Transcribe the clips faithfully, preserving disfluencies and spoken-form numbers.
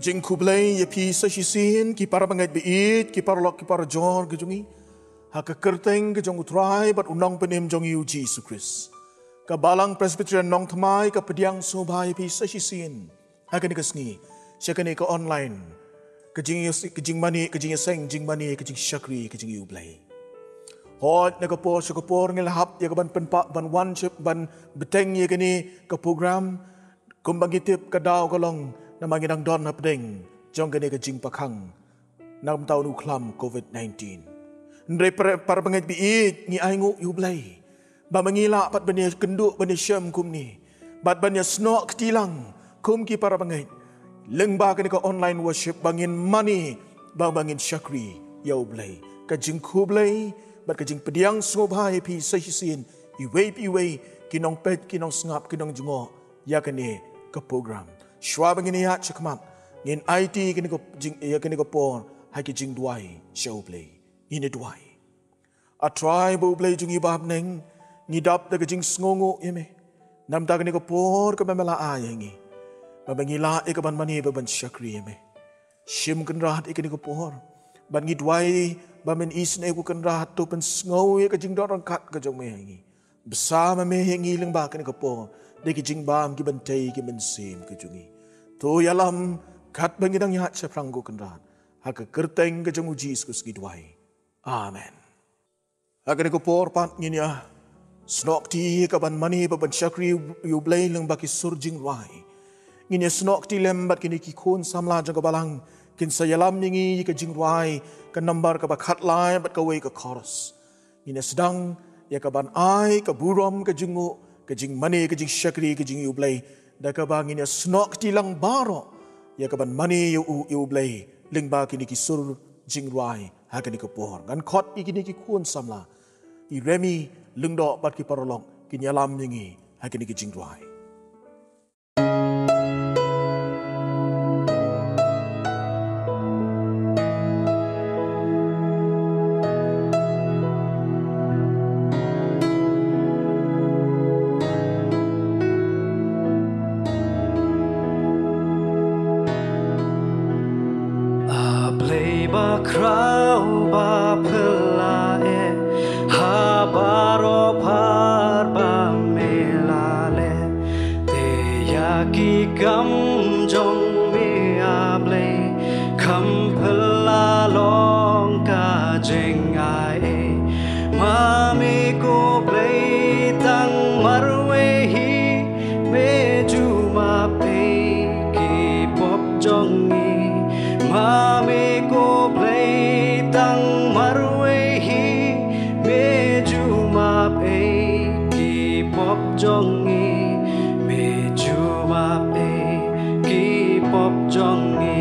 Jingkhublei ïa phi sa shisien, ki para bangeit ba ïeit, ki paralok, ki parajor ka jong ngi, ha ka kyrteng ka jong U Trai bad U Nongpynim jong ngi U Jisu Khrist. Ka Balang Presbyterian Nongthymmai ka pdiang sngewbha ïa phi sa shisien ha kane ka sngi sha kane ka online, ka jing, ka jingmane, ka jingïaseng jingmane, ka jingshakri ka jong ngi U Blei. Hooid, na ka por sha ka por ngi la hap ïa ka ban pynpaw, ban wan sha, ban bteng ïa kane ka program. Kumba ngi tip, ka daw ka long namar ngi dang don hapdeng jong kane ka jingpyrkhang namar u khlam covid nineteen. Hynrei para, para bangeit ba ïeit, ngi ainguh ïa U Blei ba ma ngi lah pat ban ïakynduh, ban ïashem kumne, bad ban ïasnoh kti lang kum ki para bangeit lyngba kane ka online worship, ba ngin mane, ba, ba ngin shakri ïa U Blei. Ka jingkhublei bad ka jingpdiang sngewbha ïa phi sa shisien, iwei pa iwei, ki nongpeit, ki nongsngap, ki nongjngoh ïa kane ka program. Shuwa ba ngin ïaid shakhmat, ngin aiti kane ka jing, ïa kane ka por ha ki jingduwai sha U Blei. Ngin ïa duwai. A Trai bad U Blei jong ngi ba ha bneng, ngi dap da ka jingsngewnguh ïa me namar kane ka por kaba me la ai ïa ngi, ba, ba ngi lah ïa ka ban mane, ba ban shakri ïa me. Shim Kynrad ïa kane ka por, bad ngi duwai ba men isynei, ko Kynrad, to pynsngew ïa ka jingdon ryngkat ka jong me ha ngi. Bsa ma me ha ngi lyngba kane ka por da ki jingbam, ki bteng, ki mynsiem ka jong ngi. To ïalam katba ngi dang ïaid shaphrang, ko Kynrad. Ha ka kyrteng ka jong U Jisu Khrist ngi duwai. Amen. Ha kane ka por pat ngin ïasnoh kti ïa ka ban mane, ba ban shakri ïa U Blei lyngba ki sur jingrwai. Ngin ïasnoh kti lem bad kine ki khun samla jong ka Balang, kin sa ïalam ïa ngi ïa ka jingrwai, ka nambar kaba khatlai bad kawei ka chorus. Ngin ïa sdang ïa ka ban ai ka burom, ka jingnguh, ka jingmane, ka jingshakri ka jong ngi ïa U Blei, da kaba ngin ïasnoh kti lang baroh ïa ka ban mane ïa U, ïa U Blei lyngba kine ki sur jingrwai ha kane ka por. Ngan khot ïa kine ki khun samla, i Remi Lyngdoh bad ki paralok, kin ïalam ïa ngi ha kine ki jingrwai. A Blei bakhraw baphylla eh, ha baroh phar ba me la leh. Te ïa ki kam jong me, A Blei, kham phylla long ka jingai ei. Ma me ko Blei tang marwei hi, me ju map ei ki pop jong ngi. Ma me ko Blei tang marwei hi, me ju map ei ki pop jong ngi. Me ju map ei ki pop jong ngi.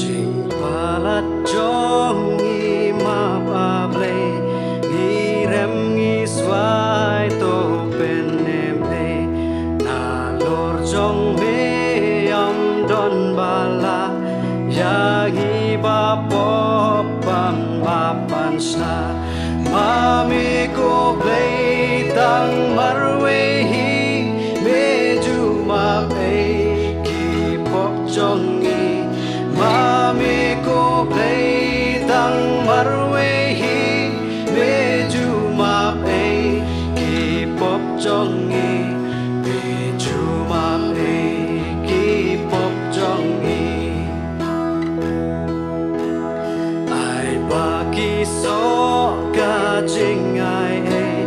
Jingpalat jong ngi map, A Blei, ngi rem ngi swai, to pynim ei. Nalor jong me ym don ba lah ïa ngi ba pop ban map ban shna. Ma me ko Blei tang marwei hi, me ju map ei ki pop jong ngi. Ma me ko Blei tang marwei hi, me ju map ei ki pop jong ngi. Me ju map ei ki pop jong ngi. Ai ba ki soh ka jingai ei,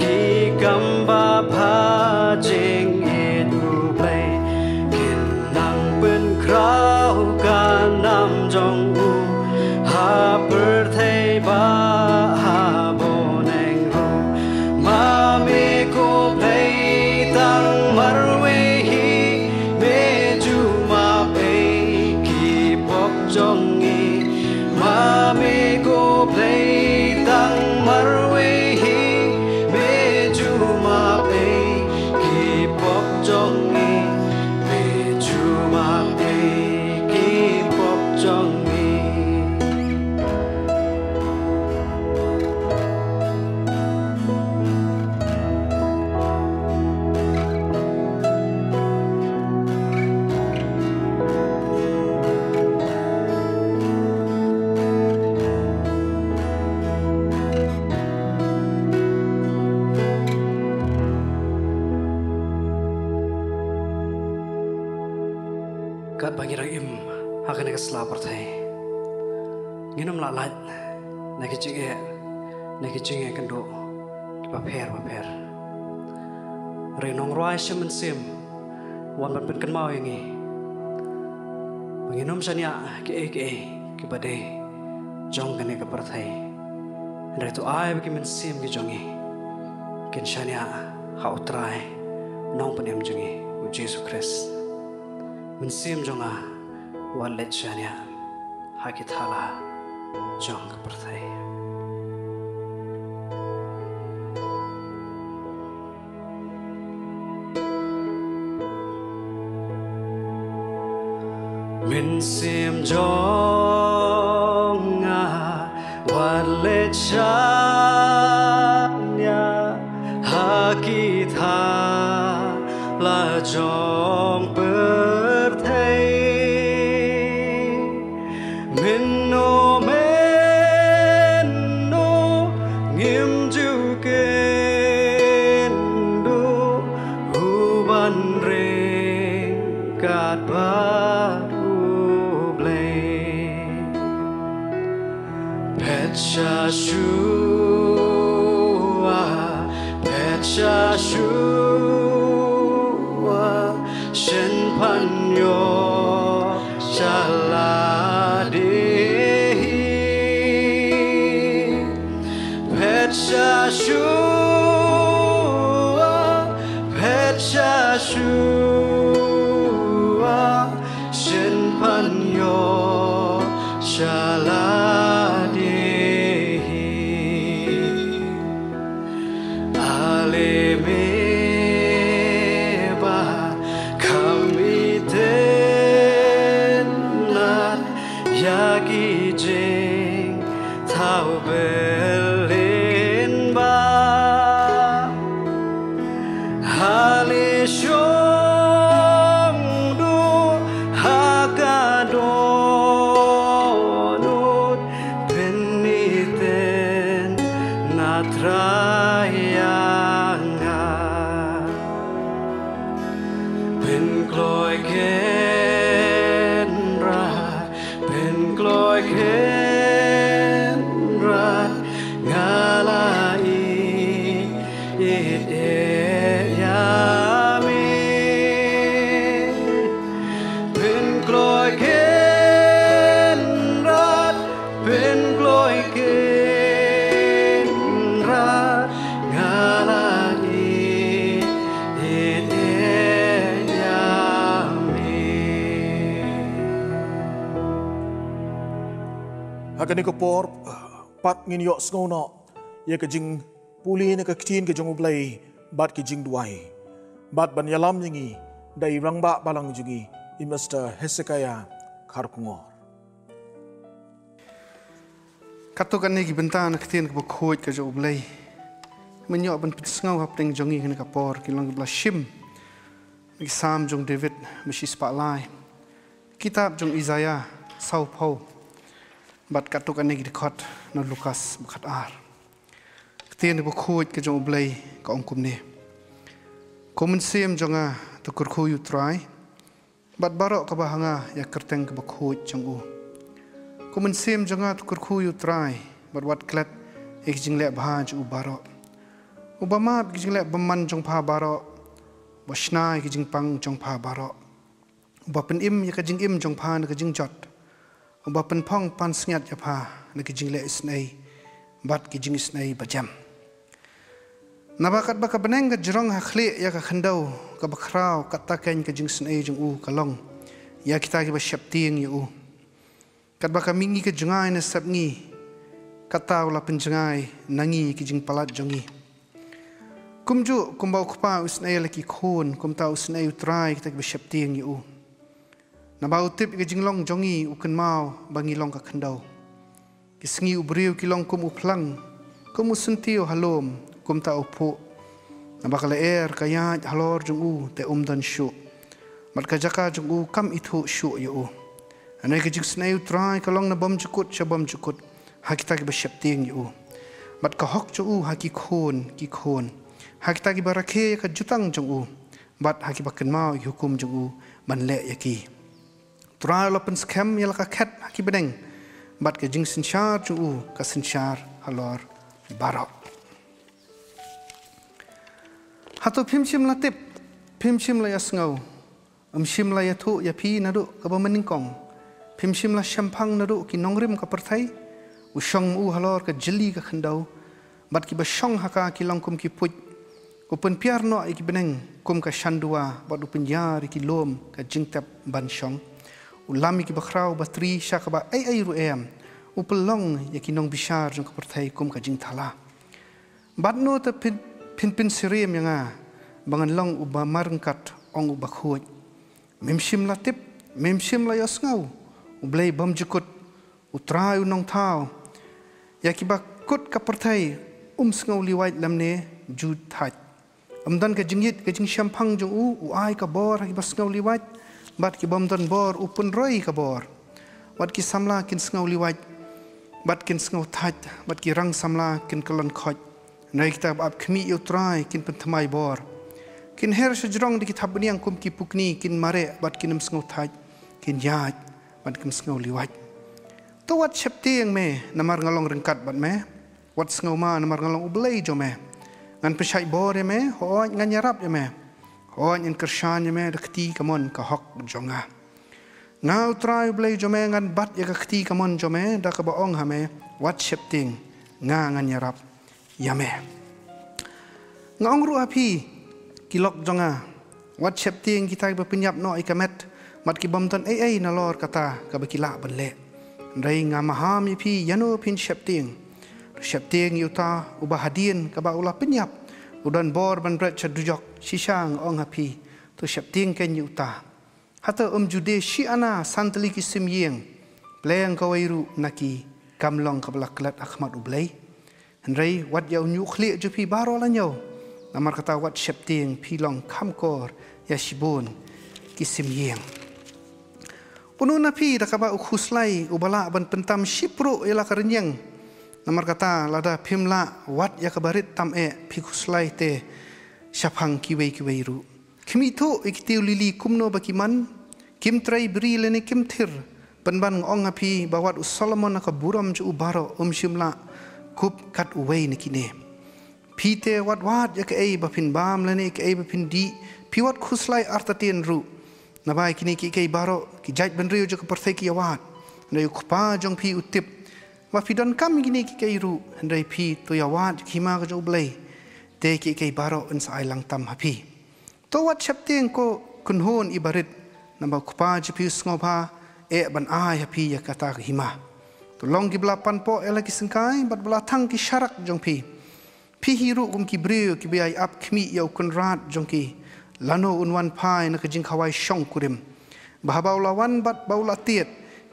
ki kam babha jingit U Blei, kin nang pynkhraw ka nam jong u ha pyrthei bad ha bneng ruh. Ma me ko Blei Katba ngi dang im ha kane ka sla pyrthei, ngin ym lah lait na ki jingeh, na ki jingeh kynduh kiba pher ba pher. Hynrei nongrwai shim mynsiem wan ban pynkynmaw ïa ngi ba ngin ym shaniah kiei kiei kiba dei jong kane ka pyrthei. Hynrei to ai ba ki mynsiem ki jong ngi kin shaniah ha U Trai, Nongpynim jong ngi, U Jisu Khrist. Mynsiem jong nga, wat leit shaniah ha ki thala jong ka pyrthei. Mynsiem jong nga, wat leit shaniah ha ki thala jong pyrthei. Mynno mynno ngim ju kynduh u ban ryngkat bad U Blei. Pyrshah shuwa, pyrshah shuwa, shen pan ïoh sha lade hi. Pyrshah shuwa, pyrshah shuwa, shen pan ïoh sha lade hi. Ale me ba kham itynnad ïa ki jingthaw bylin ba. Ale shong duh ha ka dohnud, pynitynnad Trai ïa nga. Pynkloi Kynrad, pynkloi Kynrad, nga la ïeit ïa me. Pynkloi Kynrad, pynkloi Kynrad, nga la ïeit ïa me. Ha kane ka por, pat ngin ïohsngew noh ïa ka jingpule na ka ktien ka jong U Blei bad ki jingduwai. Bad ban ïalam ïa ngi da i rangbah balang jong ngi, i Mister Hezekiah Kharkongor. Katto katne ki bynta na ka ktien kaba khuid ka jong U Blei, men ïoh ban pynsngew hapdeng jong ngi ha kane ka por, ki long kiba la shim na ki Salm jong u David, ba shispah lai, kitab jong u Isaiah, sawphew, bad katto katne ki dkhot na u Lukas, ba khatar. Ka ktien kaba khuid ka jong U Blei ka ong kumne: Ko mynsiem jong nga, to kyrkhu ïa U Trai, bad baroh kaba ha nga, ïa ka kyrteng kaba khuid jong u. Ko mynsiem jong nga, to kyrkhu ïa U Trai, bad wat klet ïa ki jingleh bha jong u baroh. Uba map ïa ki jingleh bymman jong pha baroh, uba shna ïa ki jingpang jong pha baroh, uba pynim ïa ka jingim jong pha na ka jingjot, uba pynphong pansngiat ïa pha na ki jingleh isynei bad ki jingisynei bajem. Naba katba ka bneng ka jrong ha khlieh ïa ka khyndew kaba khraw, katta keiñ ka jingisynei jong u ka long ïa kita kiba sheptieng ïa u. Katba ka mihngi ka jngai na sepngi, katta u la pynjngai na ngi ïa ki jingpalat jong ngi. Kumjuh kumba u kpa u isynei ïa la ki khun, kumta u isynei U Trai ïa kita kiba sheptieng ïa u. Naba u tip ïa ka jinglong jong ngi, u kynmaw ba ngi long ka khyndew. Ki sngi u briew ki long kum u phlang, kum u syntiew ha lum, kumta u phuh. Naba ka lyer ka ïaid halor jong u, te um don shuh, bad ka jaka jong u kam ithuh shuh ïa u. Hynrei ka jingisynei U Trai ka long na bymjukut sha bymjukut ha kita kiba sheptieng ïa u, bad ka hok jong u ha ki khun ki khun, ha kita kiba rakhe ïa ka jutang jong u, bad ha kiba kynmaw ïa ki hukum jong u ban leh ïa ki. Trai u la pynskhem ïa la ka khet ha ki bneng, bad ka jingsynshar jong u ka synshar halor baroh. Hato phim shym la tip, phim shym la ïohsngew, ym shym la ïathuh ïa phi naduh kaba mynnyngkong, phim shym la shemphang naduh ki nongrim ka pyrthei? U shong ma u halor ka jylli ka khyndew, bad kiba shong ha ka ki long kum ki puit. U pynphiar noh ïa ki bneng kum ka shanduwa, bad u pynïar ïa ki lum ka jingtep ban shong. U lam ïa kiba khraw batri sha kaba ei ei ruh em. U pynlong ïa ki nongbishar jong ka pyrthei kum ka jingthala. Bad no te phin, phin pynsyriem ïa nga ba ngan long uba marryngkat, ong u bakhuid. Mim shym la tip, mim shym la ïohsngew, U Blei bymjukut, U Trai u nongthaw, ïa kiba kut ka pyrthei um sngewliwait lymne ju thait. Ym don ka jingïeit ka jingshemphang jong u. U ai ka bor ha kiba sngewliwait, bad ki bym don bor u pynroi ka bor. Wat ki samla kin sngewliwait, bad kin sngewthait, bad ki rang samla kin kyllon khoit. Hynrei kita ba ap khmih ïa U Trai kin pynthymmai bor. Kin her sha jrong da ki thapbniang kum ki pukni, kin mareh bad kin ym sngewthait, kin ïaid bad kin ym sngewliwait. To wat sheptieng me, namar nga long ryngkat bad me. Wat sngewma, namar nga long U Blei jong me. Ngan pynshait bor ïa me, hooid ngan ïarap ïa me. Hooid ngan kyrshan ïa me da ka kti kamon ka hok jong nga. Nga U Trai U Blei jong me ngan bat ïa ka kti kamon jong me, da kaba ong ha me, wat sheptieng, nga ngan ïarap ïa me. Nga ong ruh ha phi, ki lok jong nga, wat sheptieng kita kiba pynïap noh ïa ka met, bad ki bym don ei ei nalor kata kaba ki lah ban leh. Hynrei nga maham ïa phi, ïano phin sheptieng. To sheptieng ïa uta uba hadien kaba u la pynïap, u don bor ban bret sha dujok. Shisha nga ong ha phi, to sheptieng kein ïa uta. Hato ym ju die shi ana san tylli ki sim ïing pleng kawei ruh na ki kam long kaba la klet ha khmat U Blei? Hynrei wat ïa u ñiuh khlieh jong phi baroh la ñiew. Namar kata wat sheptieng, phi long kham kor ïa shibun ki sim ïing. Uno na phi da kaba u khuslai uba lah ban pyntam shipruh ïa la ka rynïeng. Namar kata lada phim lah wad ïa kaba rit tam eh, phi khuslai te shaphang kiwei kiwei ruh. Khmih thuh ïa ki tiew lili kumno ba ki man, kim trei bri lane kim thir. Pynban nga ong ha phi ba wat u Solomon ha ka burom jong u baroh um shym lah kup kat uwei na kine. Phi te wat wad ïa kaei ba phin bam lane kaei ba phin dih, phi wat khuslai artatien ruh. Naba ïa kine kiei kiei baroh ki jaitbynriew jong ka pyrthei ki ïa wad. Hynrei u Kpa jong phi u tip ba phi donkam ïa kine kiei kiei ruh, hynrei phi to ïa wad ïa ka hima ka jong U Blei, te kiei kiei baroh yn sa ai lang tam ha phi. To wat sheptieng ko kynhun iba rit, naba u Kpa jong phi u sngewbha eh ban ai ha phi ïa kata ka hima. To long kiba la panpoh ïa la ki syngkai bad ba la thang ki sharak jong phi. Phi hi ruh kum ki briew kiba ïai ap khmih ïa u kynrad jong ki. Lano un wan phai na ka jingkhawai shongkurim, ba haba u la wan bad ba u la tied,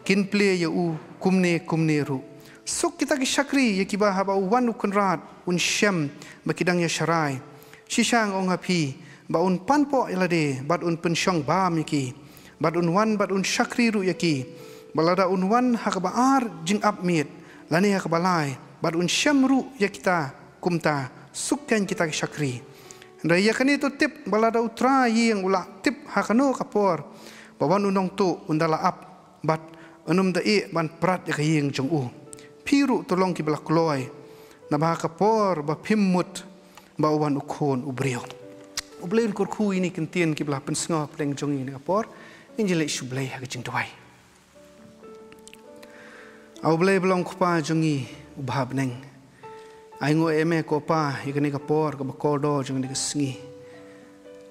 kin plie ïa u kumne kumne ruh. Suk kita ki shakri ïa kiba haba u wan u kynrad un shem ba ki dang ïa sharai. Shisha nga ong ha phi ba un panpoh ïa lade bad un pynshong bam ïa ki. Bad un wan bad un shakri ruh ïa ki. Bad lada un wan ha kaba ar jingap miet lane ha kaba lai, bad un shem ruh ïa kita kumta, suk kein kita ki shakri. Hynrei ïa kane to tip ba lada u trai ïing u la tip ha kano ka por ba wan u nongtuh, un da la ap bad un ym da ïeh ban prat ïa ka ïing jong u. Phi ruh to long kiba la kloi, naba ha ka por ba phim mut ba u wan u Khun u briew. U Blei un kyrkhu ïa kine ki ktien kiba la pynsngew hapdeng jong ngi ha kane ka por. Ngin ïa leit sha U Blei ha ka jingduwai. A U Blei ba long Kpa jong ngi uba ha bneng, ai nguh ïa me ko Pa ïa kane ka por kaba kordor jong kane ka sngi.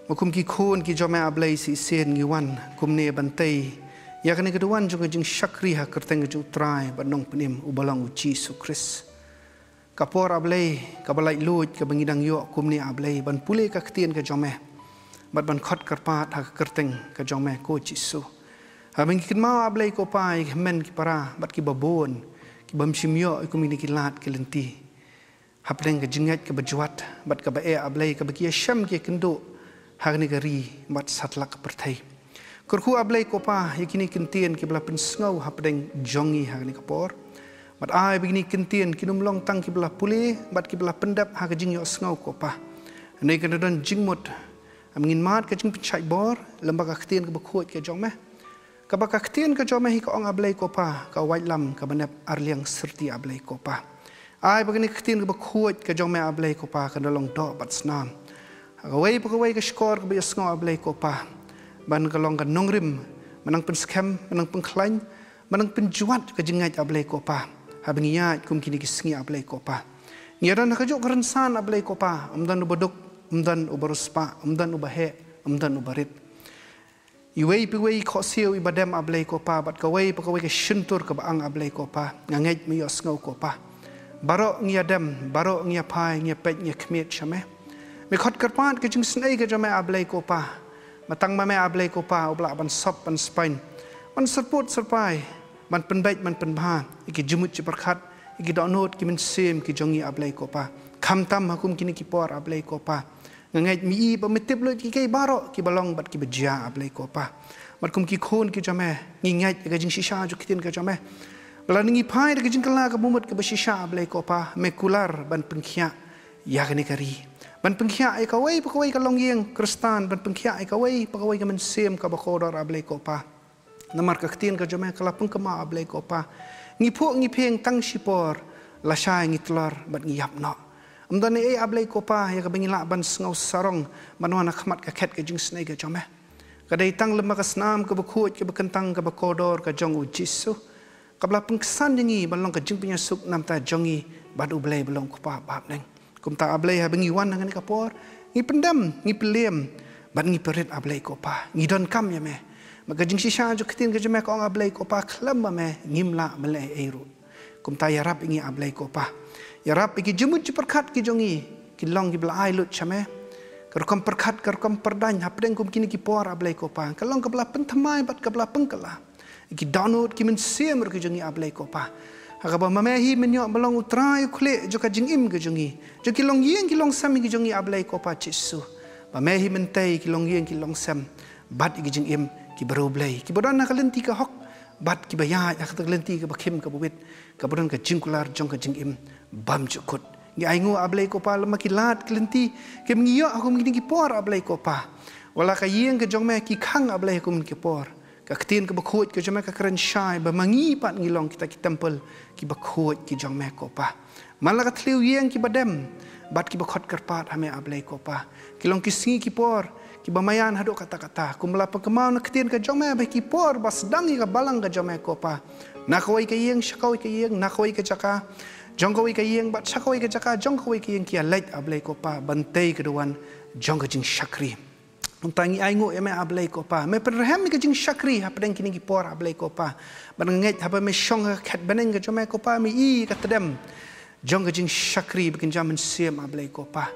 Ba kum ki khun ki jong me A Blei, shisien ngi wan kumne ban tei ïa kane ka duwan jong ka jingshakri ha kyrteng ka jong u Trai bad Nongpynim uba long u Jisu Khrist. Ka por A Blei kaba laitluid kaba ngi dang ïoh kumne A Blei ban pule ka ktien ka jong me bad ban khot kyrpad ha ka kyrteng ka jong me ko Jisu. Haba ngi kynmaw A Blei ko Pa ïa ki hynmen ki para bad kiba bun kiba ym shym ïoh ïa kum kine ki lad ki lynti hapdeng ka jingngeit kaba jwat bad kaba eh A Blei, kaba ki ïa shem ki ïa kynduh ha kane ka ri bad satlak ka pyrthei. Kyrkhu A Blei ko Pa ïa kine ki ktien kiba la pynsngew hapdeng jong ngi ha kane ka por. Bad ai ba kine ki ktien kin ym long tang kiba la pule bad kiba la pyndep ha ka jingïohsngew ko Pa, hynrei kin da don jingmut. Ngin mad ka jingpynshait bor lem bad ka ktien kaba khuid ka jong me. Kaba ka ktien ka jong me hi ka ong, A Blei ko Pa, ka waitlam kaba nep ar liang syrti, A Blei ko Pa. Ai ba kane ka ktien kaba khuid ka jong me, A Blei ko Pa, kan long doh bad snam ha kawei pa kawei ka shkor kaba ïohsngew, A Blei ko Pa, ban ka long ka nongrim, ban nang pynskhem, ban nang pynkhlaiñ, ban nang pynjwat ka jingngeit, A Blei ko Pa, haba ngi ïaid kum kine ki sngi, A Blei ko Pa. Ngi ïadon ha kajuh ka rynsan, A Blei ko Pa, ym don uba duk, ym don uba riewspah, ym don uba heh, ym don uba rit. Iwei pa iwei i khohsiew iba dem, A Blei ko Pa, bad kawei pa kawei ka shyntur kaba ang, A Blei ko Pa, nga ngeit me ïohsngew ko Pa. Baroh ngi ïadem, baroh ngi ïaphai, ngi ïapeit, ngi ïakhmied sha me. Me khot kyrpad ka jingsnei ka jong me, A Blei ko Pa. Ba tang ma me, A Blei ko Pa, uba lah ban sop, ban spaiñ, ban syrpud syrpai, ban pynbeit, ban pynbha ïa ki jingmut jingpyrkhat, ïa ki dohnud, ki mynsiem ki jong ngi, A Blei ko Pa. Khamtam ha kum kine ki por, A Blei ko Pa, nga ngeit me i ba me tip lut ïa kiei baroh kiba long bad kiba jia, A Blei ko Pa. Bad kum ki khun ki jong me, ngi ngeit ïa ka jingshisha jong ka ktien ka jong me, ba lada ngi phai da ka jingkylla kaba mut kaba shisha, A Blei ko Pa, me kular ban pynkhiah ïa kane ka ri, ban pynkhiah ïa kawei pa kawei ka longïing Khristan, ban pynkhiah ïa kawei pa kawei ka mynsiem kaba kordor, A Blei ko Pa. Namar ka ktien ka jong me ka la pynkynmaw, A Blei ko Pa, ngi phuh ngi phieng tang shipor, lashai ngi tlor bad ngi ïap noh. Ym don ei ei, A Blei ko Pa, ïa kaba ngi lah ban sngew sarong ban wan ha khmat ka khet ka jingsnei ka jong me. Ka dei tang lem bad ka snam kaba khuid kaba kyntang kaba kordor ka jong U Jisu, kaba la pynksan ïa ngi ban long ka jingpynïasuk namar jong ngi bad U Blei ba long U Kpa ba ha bneng. Kumta, A Blei, haba ngi wan ha kane ka por, ngi pyndem, ngi pynliem bad ngi pynrit, A Blei ko Pa. Ngi donkam ïa me. Bad ka jingshisha jong ka ktien ka jong me ka ong, A Blei ko Pa, khlem ma me ngim lah ban leh ei ei ruh. Kumta ïarap ïa ngi, A Blei ko Pa. Ïarap ïa ki jingmut jingpyrkhat ki jong ngi, ki long kiba la ai lut sha me. Ka rukom pyrkhat, ka rukom pyrdaiñ hapdeng kum kine ki por, A Blei ko Pa, ka long kaba la pynthymmai bad kaba la pynkylla ïa ki dohnud, ki mynsiem ruh ki jong ngi, A Blei ko Pa. Ha kaba ma me hi men ïoh ban long U Trai U Khlieh jong ka jingim ka jong ngi, jong ki longïing ki longsem ki jong ngi, A Blei ko Pa Jisu. Ma me hi men tei ïa ki longïing ki longsem bad ïa ki jingim kiba riewblei, kiba don ha ka lynti ka hok bad kiba ïaid ha ka lynti kaba khim kaba wit, kaba don ka jingkular jong ka jingim bymjukut. Ngi ainguh, A Blei ko Pa, lem bad ki lad ki lynti kiba ngi ïoh ha kum kine ki por, A Blei ko Pa. Wat la ka ïing ka jong me ki khang, A Blei, ha kum kine ki por, ka ktien kaba khuid ka jong me ka kren shai ba ma ngi pat ngi long kita ki templ kiba khuid ki jong me ko Pa. Man la ka thliew ïing kiba dem bad kiba khot kyrpad ha me, A Blei ko Pa, ki long ki sngi ki por kiba maïan haduh katta katta, kumba la pynkynmaw na ka ktien ka jong me, ba ki por ba sdang ïa ka balang ka jong me ko Pa, na kawei ka ïing sha kawei ka ïing, na kawei ka jaka jong kawei ka ïing bad sha kawei ka jaka jong kawei ka ïing, ki ïaleit, A Blei ko Pa, ban tei ka duwan jong ka jingshakri. Kumta ngi ainguh ïa me, A Blei ko Pa, me pynrhem ïa ka jingshakri hapdeng kine ki por, A Blei ko Pa. Bad nga ngeit haba me shong ha ka khet bneng ka jong me ko Pa, me i ïa ka tdem jong ka jingshakri ba kynja mynsiem, A Blei ko Pa.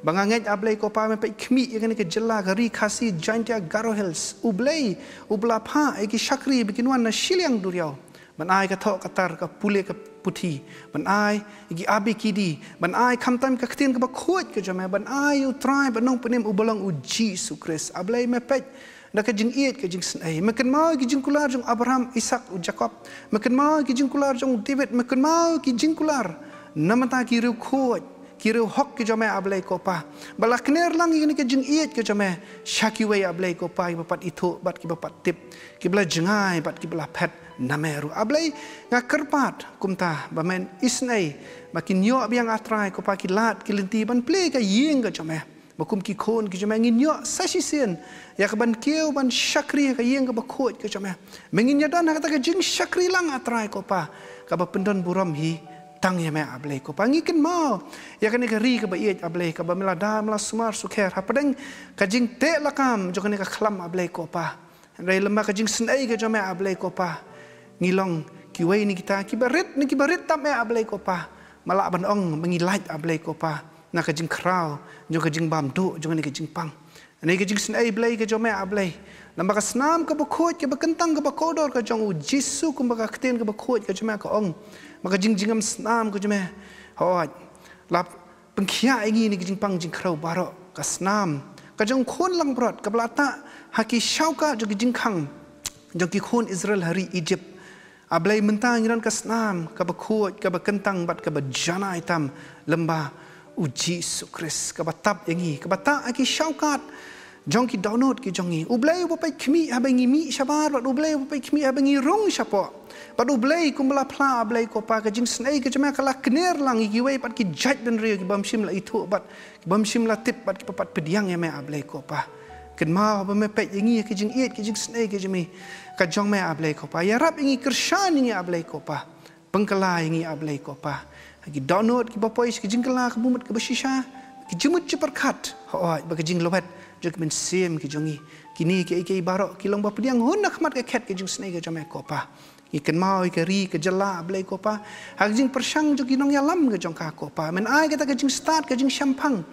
Ba nga ngeit, A Blei ko Pa, me peit khmih ïa kane ka jylla, ka ri Khasi Jaintia Garo Hills, U Blei uba la phah ïa ki shakri ba kin wan na shiliang duriaw ban ai ka thoh ka tar, ka pule ka puthi, ban ai ïa ki A B K D, ban ai khamtam ka ktien kaba khuid ka jong me, ban ai ïa U Trai bad Nongpynim uba long U Jisu Khrist. A Blei, me peit na ka jingïeit ka jingisynei, me kynmaw ïa ki jingkular jong Abraham, Isaak, U Jakob, me kynmaw ïa ki jingkular jong David, me kynmaw ïa ki jingkular na bynta ki riewkhuid, ki riewhok ki jong me, A Blei ko Pa, ba la kner lang ïa kane ka jingïeit ka jong me sha kiwei, A Blei ko Pa, kiba pat ithuh bad kiba pat tip, kiba la jngai bad kiba la phet na me ruh. A Blei, nga kyrpad kumta ba men isynei ba kin ïoh biang, A Trai ko Pa, ki lad ki lynti ban plie ka ïing ka jong me, ba kum ki khun ki jong me ngin ïoh sa shisien ïa ka ban kiew ban shakri ha ka ïing kaba khuid ka jong me. Me ngin ïadon ha kata ka jingshakri lang, A Trai ko Pa, kaba pyndon burom hi tang ïa me, A Blei ko Pa. Ngi kynmaw ïa kane ka ri kaba ïeit, A Blei, kaba me la da, me la sumar sukher hapdeng ka jingteh lakam jong kane ka khlam, A Blei ko Pa. Hynrei lem bad ka jingisynei ka jong me, A Blei ko Pa, ngi long kiwei na kita kiba rit, na kiba rit tam eh, A Blei ko Pa. Me lah ban ong ba ngi lait, A Blei ko Pa, na ka jingkhraw jong ka jingbam duh jong kane ka jingpang. Kane ka jingisynei, Blei, ka jong me, A Blei, lem bad ka snam kaba khuid kaba kyntang kaba kordor ka jong U Jisu, kumba ka ktien kaba khuid ka jong me ka ong, ba ka jingjngem snam ka jong me, hooid, la pynkhiah ïa ngi na ki jingpang jingkhrew baroh. Ka snam ka jong U Khun langbrot kaba la tah ha ki shawkah jong ki jingkhang jong ki khun Israel ha ri Ijipt. A Blei, mynta ngi don ka snam kaba khuid, kaba kyntang bad kaba janai tam, lem bad U Jisu Khrist, kaba tap ïa ngi, kaba tah ha ki shawkah jong ki dohnud ki jong ngi. U Blei uba peit khmih haba ngi mih shabar, bad U Blei uba peit khmih haba ngi rung shapoh. Bad U Blei kumba la phla, A Blei ko Pa, ka jingsnei ka jong me ka la kner lang ïa kiwei pat ki jaitbynriew ki bym shym la ithuh bad ki bym shym la tip bad kiba pat pdiang ïa me, A Blei ko Pa. Kynmaw ba me peit ïa ngi, ka jingïeit, ka jingsnei ka jong me, ka jong me, A Blei ko Pa. Ïarap ïa ngi, kyrshan ïa ngi, A Blei ko Pa. Pynkylla ïa ngi, A Blei ko Pa. Ki dohnud kiba poi sha ka jingkylla kaba mut kaba shisha, ki jingmut jingpyrkhat, hooid, bad ka jinglwet jong ka mynsiem ka jong ngi. Kine kiei kiei baroh ki long ba pdiang hun ha khmat ka khet ka jingsnei ka jong me ko Pa. Ngi kynmaw ïa ka ri ka jylla, A Blei ko Pa, ha ka jingpyrshang jong ki nongïalam ka jong ka ko Pa. Men ai kata ka jingstad, ka jingshemphang.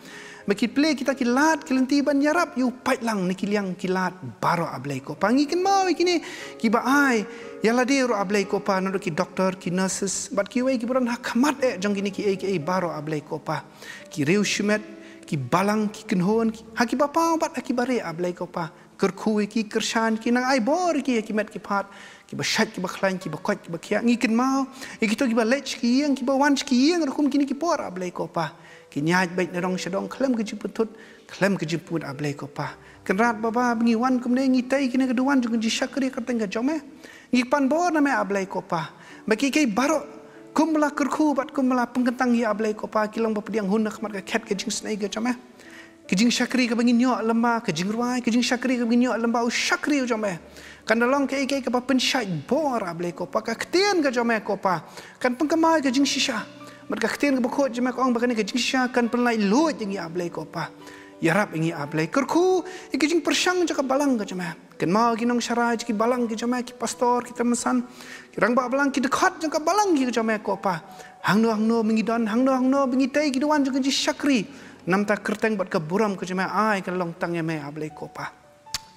Ba ki plie kita ki lad ki lynti ban ïarap ïa u paidlang na ki liang ki lad baroh, A Blei ko Pa. Ngi kynmaw ïa kine kiba ai ïa lade ruh, A Blei ko Pa, naduh ki doktor, ki nurses bad kiwei kiba don ha khmat eh jong kine kiei kiei baroh, A Blei ko Pa. Ki riew shimet, ki balang, ki kynhun, ki, ha kiba paw bad ha kiba rieh, A Blei ko Pa. Kyrkhu ïa ki, kyrshan ïa ki, nang ai bor ïa ki ha ki met ki phad, kiba shait kiba khlaiñ, kiba koit kiba khiah. Ngi kynmaw ïa kito kiba leit sha ki ïing, kiba wan sha ki ïing ruh kum kine ki por, A Blei ko Pa. Ki ïaid beit na dong sha dong khlem ka jingpynthut, khlem ka jingpynthut, A Blei ko Pa. Kynrad Baba, ba ngi wan kumne, ngi tei kine ka duwan jong ka jingshakri ha ka kyrteng ka jong me. Ngi pan bor na me, A Blei ko Pa, ba kiei kiei baroh kumba la kyrkhu bad kumba la pynkyntang ïa, A Blei ko Pa, ki long ba pdiang hun ha khmat ka khet ka jingsnei ka jong me. Ka jingshakri kaba ngin ïoh lyngba ka jingrwai, ka jingshakri kaba ngin ïoh lyngba u shakri u jong me, kan da long kaei kaei kaba pynshait bor, A Blei ko Pa. Ka ktien ka jong me ko Pa kan pynkynmaw ïa ka jingshisha. Bad ka ktien kaba khuid jong me ka ong ba kane ka jingshisha kan pynlait luid ïa ngi, A Blei ko Pa. Ïarap ïa ngi, A Blei. Kyrkhu ïa ka jingpyrshang jong ka balang ka jong me. Kynmaw ki nongsharai jong ki balang ki jong me, ki pastor, ki tymmen basan, ki rangbah balang, ki dkhot jong ka balang ki jong me ko Pa. Hangno hangno ba ngi don, hangno hangno ba ngi tei ki duwan jong ka jingshakri, na bynta ka kyrteng bad ka burom ka jong me, ai ka long tang ïa me, A Blei ko Pa.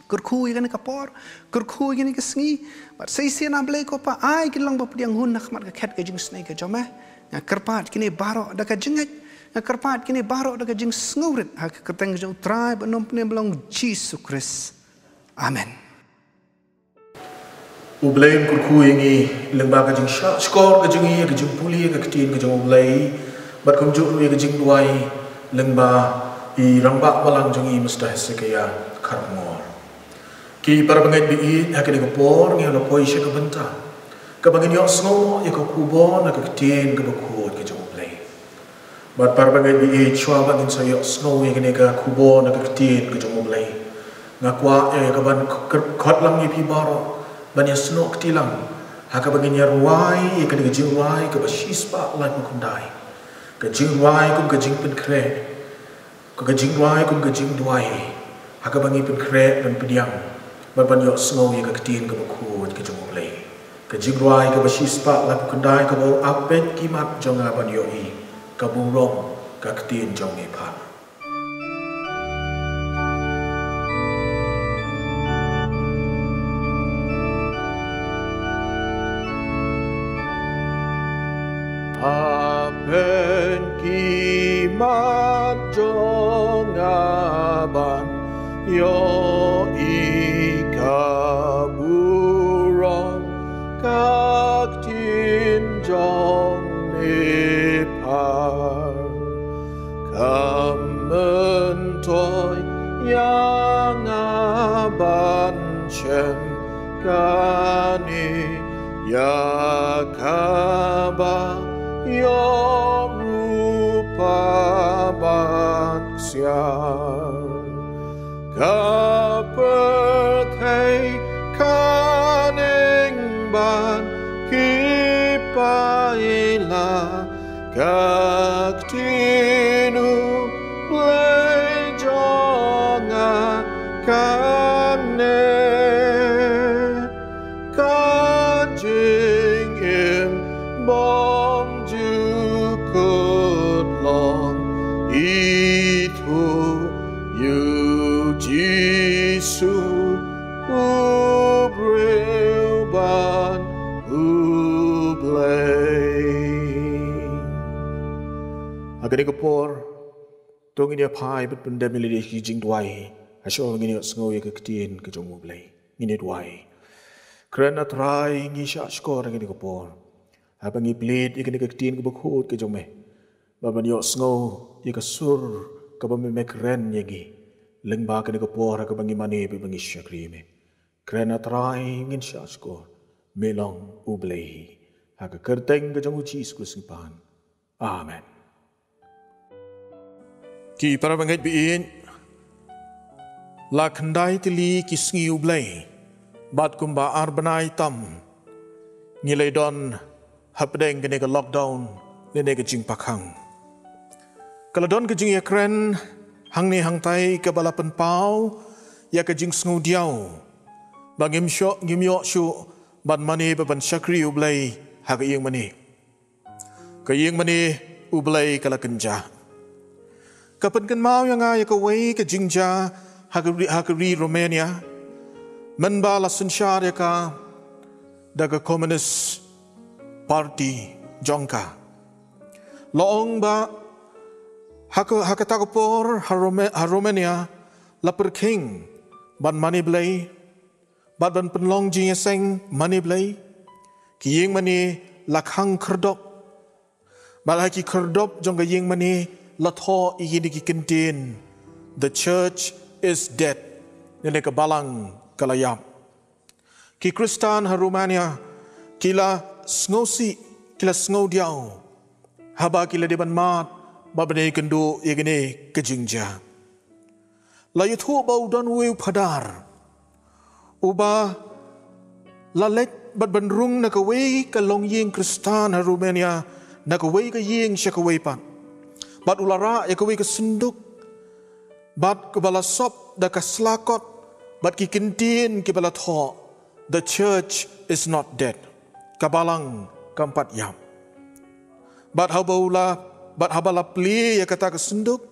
Kyrkhu ïa kane ka por, kyrkhu ïa kane ka sngi, bad sa shisien, A Blei ko Pa, ai ka long ba pdiang hun ha khmat ka khet ka jingsnei ka jong me. Nga kyrpad kine baroh da ka jingngeit, nga kyrpad kine baroh da ka jingsngewrit, ha ka kyrteng ka jong U Trai bad U Nongpynim ba long Jisu Khrist. Amen. U Blei un kyrkhu ïa ngi lyngba ka jingshah shkor ka jong ngi ïa ka jingpule ïa ka ktien ka jong U Blei, bad kumjuh ruh ïa ka jingduwai lyngba i rangbah balang jong ngi, Mister Hezekiah Kharngor. Ki para bangeit ba ïeit, ha kane ka por ngi la poi sha ka bynta kaba ngin ïohsngew ïa ka khubor na ka ktien kaba khuid ka jong U Blei. Bad para bangeit ba ïeit, shuwa ba ngin sa ïohsngew ïa kane ka khubor na ka ktien ka jong U Blei, nga kwah ïa ka ban k-, k-, khot lang ïa phi baroh ban ïasnoh kti lang ha kaba ngin ïa rwai ïa kane ka jingrwai kaba shispah laiphew khyndai. Ka jingrwai kum ka jingpynkhreh, ka, ka jingrwai kum ka jingduwai, ha kaba ngi pynkhreh ban pdiang bad ban ïohsngew ïa ka ktien kaba khuid ka jong U Blei. Ka jingrwai kaba shispah laiphew khyndai, kaba u ap beit ki mat jong nga ban ïohi, ka burom ka ktien jong me pat. Ap beit ki mat jong nga ban ïohi ka burom ka ktien jong me pat. Ka myntoi ïa nga ban shem kane, ïa kaba ïoh rupa bad ksiar. Ka pyrthei ka ning bad ki paila, ka ktien U Blei jong nga kane. Ka jingim bymjukut long ithuh ïa u Jisu, u briew bad U Blei. Ha kane ka por, to ngin ïa phai bad pyndem ïa lade ki jingduwai, ha shuwa ngin ïa sngew ïa ka ktien ka jong U Blei. Ngin ïa duwai. Kren, A Trai, ngi shah shkor ha kane ka por, haba ngi plie ïa kane ka ktien kaba khuid ka jong me, ba ban ïohsngew ïa ka sur kaba me, me kren ïa ngi. Lyngba kane ka por ha kaba ngi mane bad ba ngi shakri me, kren, A Trai, ngin shah shkor, me long U Blei. Ha ka kyrteng ka jong U Jisu Khrist ngi pan. Amen. Ki para bangeit ba ïeit, la khyndai tylli ki sngi U Blei, bad kumba ar bnai tam ngi la don hapdeng kane ka lockdown, kane ka jingpakhang. Ka la don ka jingïakren hangne hangtai kaba la pynpaw ïa ka jingsngewdiaw ba ngim ïoh, ngim ïoh shuh ban mane bad ban shakri U Blei ha ka ïing mane. Ka ïing mane U Blei ka la kynjah. Ka pynkynmaw ïa nga ïa kawei ka jingjia ha ka ri, ha ka ri Romania, mynba la synshar ïa ka da ka Communist Party jong ka. La ong ba ha ka, ha kata ka por ha Rome-, ha Romania la pyrkhing ban mane Blei, bad ban pynlong jingïaseng mane Blei. Ki ïing mane la khang khyrdop. Bad ha ki khyrdop jong ka ïing mane la thoh ïa kine ki kyntien: "The church is dead." Lane ka balang ka la ïap. Ki Khristan ha Romania ki la sngewsih, ki la sngewdiaw haba ki la dei ban mad bad ban ïakynduh ïa kane ka jingjia. La ïathuh ba u don uwei u phadar uba la leit bad ban rung na kawei ka longïing Khristan ha Romania, na kawei ka ïing sha kawei pat. Bad u la rah ïa kawei ka synduk, bad kaba la sop da ka slakot bad ki kyntien kiba la thoh: "The church is not dead." Ka balang kam pat ïap. Bad haba u la, bad haba la plie ïa kata ka synduk,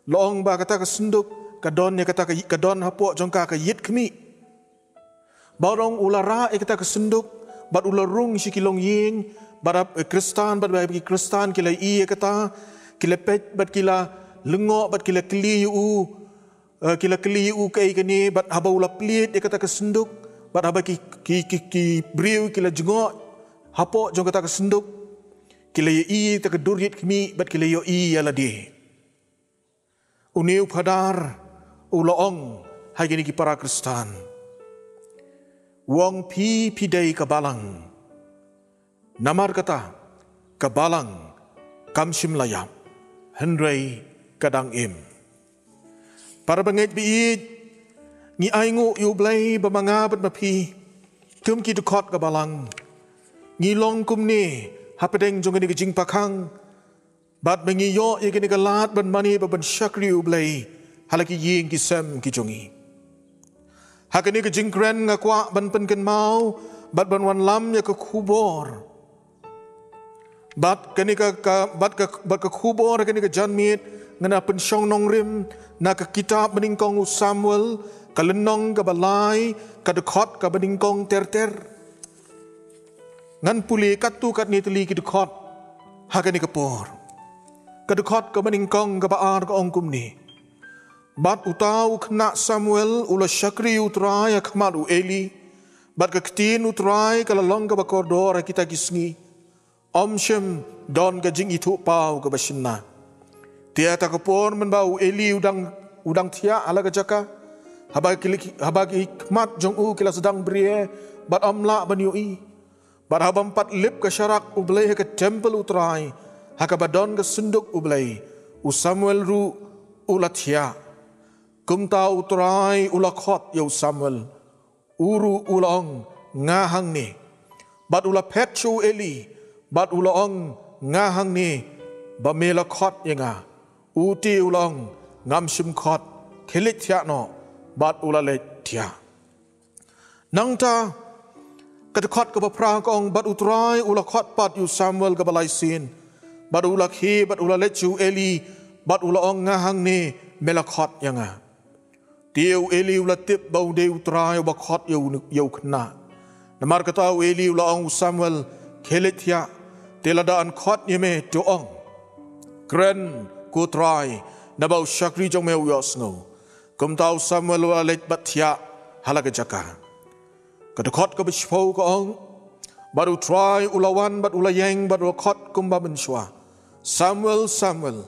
la ong ba kata ka synduk ka don ïa kata ka, ka don hapoh jong ka ka ïit khmih. Bad u la rah ïa kata ka synduk, bad u la rung sha ki longïing, bad haba ki Khristan, bad haba ki Khristan ki la ïohi ïa kata, ki la peit, bad ki la lyngngoh, bad ki la kylli ïa u, eh, ki la kylli ïa u kaei kane, bad haba u la plied ïa kata ka synduk, bad haba ki, ki, ki, ki briew ki la jngoh hapoh jong kata ka synduk, ki la ïohi ïa kata ka dur ïit khmih, bad ki la ïohi ïa lade. Une u phadar u la ong ha kine ki para Khristan, u ong: "Phi, phi dei ka balang. Namar kata, ka balang kam shym la ïap, hynrei ka dang im." Para bangeit ba ïeit, ngi ainguh ïa U Blei ba ma nga bad ma phi, kum ki dkhot ka balang, ngi long kumne hapdeng jong kane ka jingpakhang, bad ba ngi ïoh ïa kane ka lad ban mane bad ban shakri U Blei ha la ki ïing ki sem ki jong ngi. Ha kane ka jingkren nga kwah ban pynkynmaw bad ban wanlam ïa ka khubor. Bad kane ka, ka, bad ka, bad ka khubor ha kane ka janmiet ngan ïa pynshong nongrim na ka kitab banyngkong u Samuel, ka lynnong kaba lai, ka dkhot kaba nyngkong ter ter. Ngan pule katto katne tylli ki dkhot ha kane ka por. Ka dkhot kaba nyngkong kaba ar ka ong kumne: Bad uta u khynnah Samuel u la shakri U Trai ha khmat u Eli, bad ka ktien U Trai ka la long kaba kordor ha kita ki sngi. Ym shym don ka jingithuhpaw kaba shynna. Te ha kata ka por mynba u Eli u dang, u dang thiah ha la ka jaka, haba ki, haba ki khmat jong u ki la sdang brie, bad ym lah ban ïohi. Bad ha bym pat lip ka sharak U Blei ha ka templ U Trai, ha kaba don ka synduk U Blei, u Samuel ruh u la thiah. Kumta U Trai u la khot ïa u Samuel. U ruh u la ong, "Nga hangne." Bad u la phet sha u Eli, bad u la ong, "Nga hangne, ba me la khot ïa nga." U te u la ong, "Ngam shym khot, khie leit thiah noh." Bad u la leit thiah. Nangta, ka dkhot kaba phra ka ong, bad U Trai u la khot pat ïa u Samuel kaba lai sien. Bad u la khie, bad u la leit sha u Eli, bad u la ong, "Nga hangne, me la khot ïa nga." Te u Eli u la tip ba u dei U Trai uba khot ïa u, ïa u khynnah. Namar kata u Eli u la ong, "U Samuel, khie leit thiah, te lada yn khot ïa me to ong, 'Kren, ko Trai, naba u shakri jong me u ïohsngew.'" Kumta u Samuel u la leit bad thiah ha la ka jaka. Ka dkhot kaba shiphew ka ong, bad U Trai u la wan bad u la ïeng bad u la khot kumba mynshuwa, "Samuel, Samuel."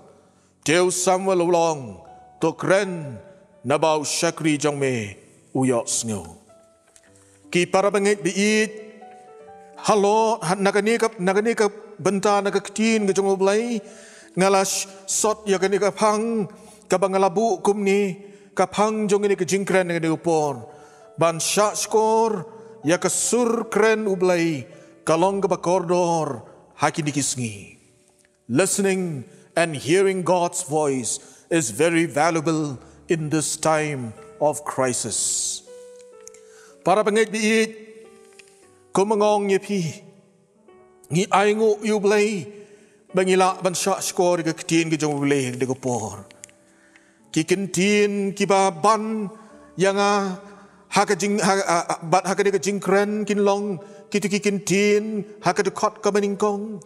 Te u Samuel u la ong, "To kren, naba u shakri jong me u ïohsngew. Ki para bangeit ba ïeit, halor, ha, na kane ka, na kane ka bynta na ka ktien ka jong U Blei, nga la sh-, sot ïa kane ka phang, kaba nga la buh kumne, ka phang jong kane ka jingkren kane ka por. Ban shah shkor ïa ka sur kren U Blei, ka long kaba kordor ha kine ki sngi. Listening and hearing God's voice is very valuable in this time of crisis. Para bangeit ba ïeit, kum nga ong ïa phi, ngi ainguh ïa U Blei ba ngi lah ban shah shkor ïa ka ktien ka jong U Blei ha kane ka por. Ki kyntien kiba ban ïa nga ha ka jing, ha, ha, ha, bad ha kane ka jingkren kin long kito ki kyntien ha ka dkhot kaba nyngkong.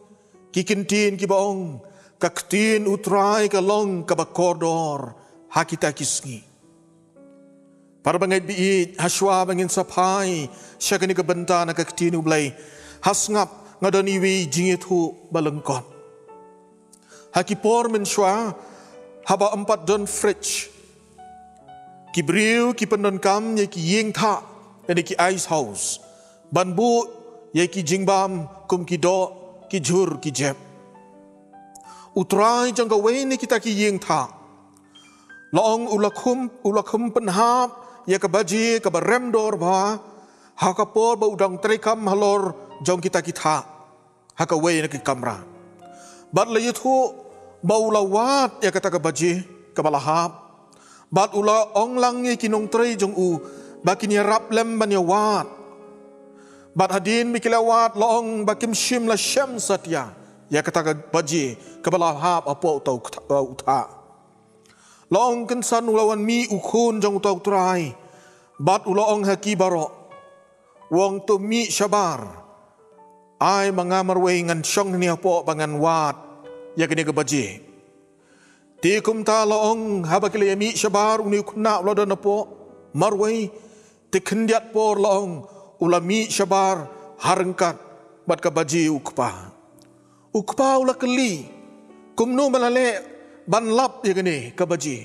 Ki kyntien kiba ong, ka ktien U Trai ka long kaba kordor ha kita ki sngi. Para bangeit ba ïeit, hashwa ba ngin sa phai sha kane ka bynta na ka ktien U Blei, ha sngap nga don iwei i jingïathuh ba lyngkot. Ha ki por mynshuwa, haba ym pat don fridge, ki briew ki pyndonkam ïa ki ïing thah, ïa ki ice house, ban buh ïa ki jingbam kum ki doh, ki jhur, ki jep. U trai jong kawei na kita ki ïing thah, la ong u la khum, u la khum pynhap ïa ka baje kaba rem dor bha, ha ka por ba u dang treikam halor jong kita ki thah ha kawei na ki kamra. Bad la ïathuh ba u la wad ïa kata ka baje kaba la hap. Bad u la ong lang ïa ki nongtrei jong u ba kin ïarap lem ban ïawad. Bad hadien ba ki la wad, la ong ba kim shym la shem satia ïa kata ka baje kaba la hap hapoh uta u kth-, u thah. La ong kynsan u la wan mih u khun jong uta u trai. Bad u la ong ha ki baroh, u ong, to mih shabar. Ai ma nga marwei, ngan shong hangne hapoh ba ngan wad ïa kane ka baje. Te kumta la ong, haba ki la ïa mih shabar, une u khynnah u la don hapoh marwei. Te khyndiat por la ong, u la mih shabar ha ryngkat bad ka baje u kpa. U kpa u la kylli, kumno ba la leh ban lap ïa kane ka baje?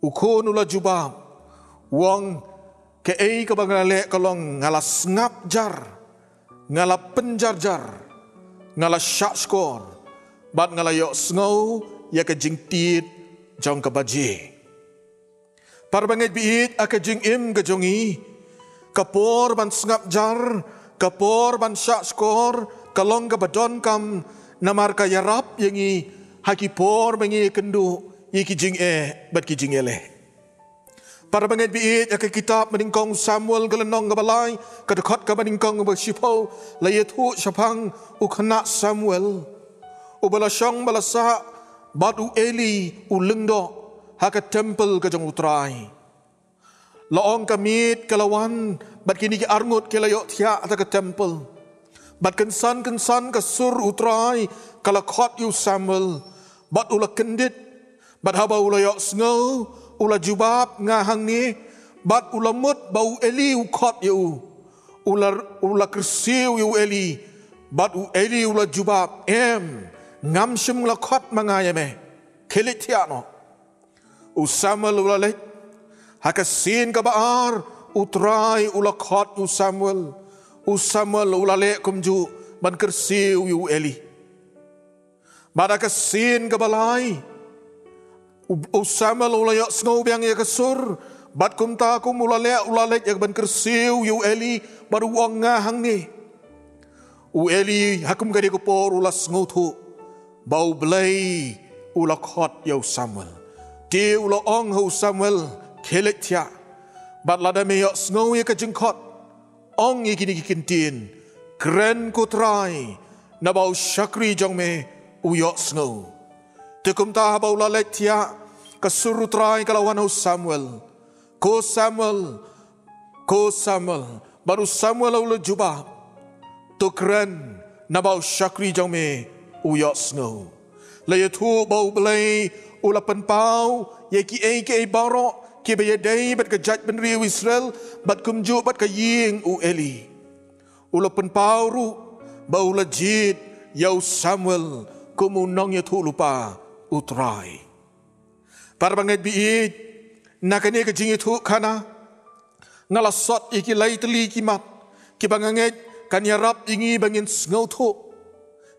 U khun u la jubab, u ong, kaei kaba nga la leh ka long, nga la sngap jar, nga la pynjar jar, nga la shah shkor, bad nga la ïohsngew ïa ka jingtied jong ka baje. Para bangeit ba ïeit, ha ka jingim ka jong ngi, ka por ban sngap jar, ka por ban shah shkor, ka long kaba donkam, namar ka ïarap ïa ngi ha ki por ba ngi ïakynduh ïa ki jingeh bad ki jingïaleh. Para bangeit ba ïeit, ha ka kitab ba nyngkong Samuel, ka lynnong kaba lai, ka dkhot kaba nyngkong, kaba shiphew, la ïathuh shaphang u khynnah Samuel, uba la shong ba la sah bad u Eli u lyngdoh ha ka temple ka jong u Trai. La ong, ka miet ka la wan bad kine ki arngut ki la ïoh thiah ha ka temple. Bad kynsan kynsan ka sur u Trai ka la khot ïa u Samuel, bad u la kyndit. Bad haba u la ïohsngew, u la jubab, nga hangne. Bad u la mut ba u Eli u khot ïa u. U la, u la kyrsiew ïa u Eli. Bad u Eli u la jubab, em, ngam shym la khot ma nga ïa me. Khie leit thiah noh. U Samuel u la leit. Ha ka sien kaba ar, u Trai u la khot ïa u Samuel. U Samuel u la leh kumjuh ban kyrsiew ïa u Eli. Bad ha ka sien kaba lai, u, u Samuel u la ïohsngew biang ïa ka sur, bad kumta kum u la leh, u la leit ïa ka ban kyrsiew ïa u Eli, bad u ong, nga hangne. U Eli ha kum ka dei ka por u la sngewthuh ba U Blei u la khot ïa u Samuel. Te u la ong ha u Samuel, khie leit thiah. Bad lada me ïohsngew ïa ka jingkhot, ong ïa kine ki kyntien, kren, ko Trai, naba u shakri jong me u ïohsngew. Te kumta haba u la leit thiah, ka sur u Trai ka la wan ha u Samuel, ko Samuel, ko Samuel. Bad u Samuel u la jubab, to kren, naba u shakri jong me u ïohsngew. La ïathuh ba U Blei u la pynpaw ïa kiei kiei baroh kiba ïadei bad ka jaitbynriew Israel, bad kumjuh bad ka ïing u Eli. U la pynpaw ruh ba u la jied ïa u Samuel kum u nongïathuhlypa u Trai. Para bangeit ba ïeit, Na kane ka jingïathuhkhana, nga la sot ïa ki lai tylli ki mat kiba nga ngeit kan ïarap ïa ngi ba ngin sngewthuh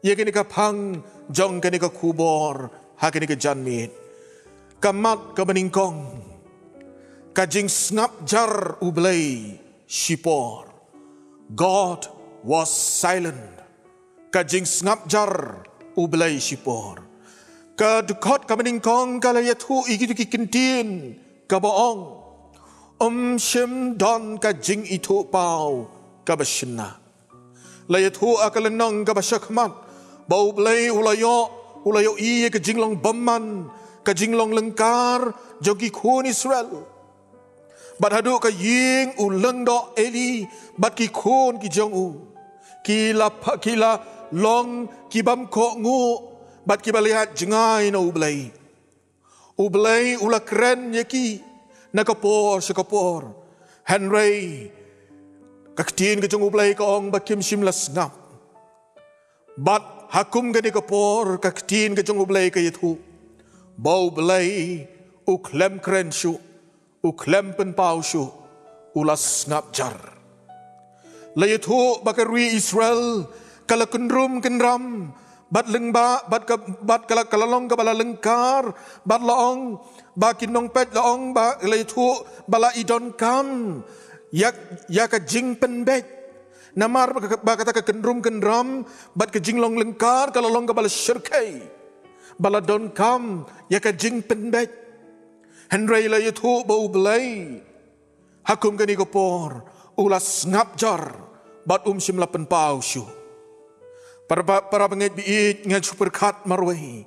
ïa kane ka phang jong kane ka khubor ha kane ka janmiet. Ka mat kaba nyngkong, ka jingsngap jar U Blei shipor. God was silent. Ka jingsngap jar U Blei shipor. Ka dkhot kaba nyngkong ka la ïathuh ïa kito ki ktien kaba ong, ym shym don ka jingithuhpaw kaba shynna. La ïathuh ha ka lynnong kaba shakhmat ba U Blei u la ïoh, u la ïohi ïa ka jinglong bymman, ka jinglong lyngkar jong ki khun Israel. Bad haduh ka ïing u lyngdoh Eli bad ki khun ki jong u, ki la pha-, ki la long ki bym kohnguh bad kiba la ïaid jngai na U Blei. U Blei u la kren ïa ki na ka por sha ka por. Hynrei ka ktien ka jong U Blei ka ong ba kim shym la sngap. Bad ha kum kane ka por ka ktien ka jong U Blei ka ïathuh ba U Blei u khlem kren shuh, u khlem pynpaw shuh, u la sngap jar. La ïathuh ba ka ri Israel ka la kynrum kynram bad lyngba, bad ka, bad ka la, ka la long kaba la lyngkar, bad la ong ba ki nongpeit, la ong ba, la ïathuh ba la i donkam ïa, ïa ka jingpynbeit. Namar ba ka, ba kata ka kynrum kynram bad ka jinglong lyngkar ka la long kaba la shyrkhei, ba la donkam ïa ka jingpynbeit. Hynrei la ïathuh ba U Blei ha kum kane ka por u la sngap jar bad um shym la pynpaw shuh. Para, para bangeit ba ïeit, nga shu pyrkhat marwei,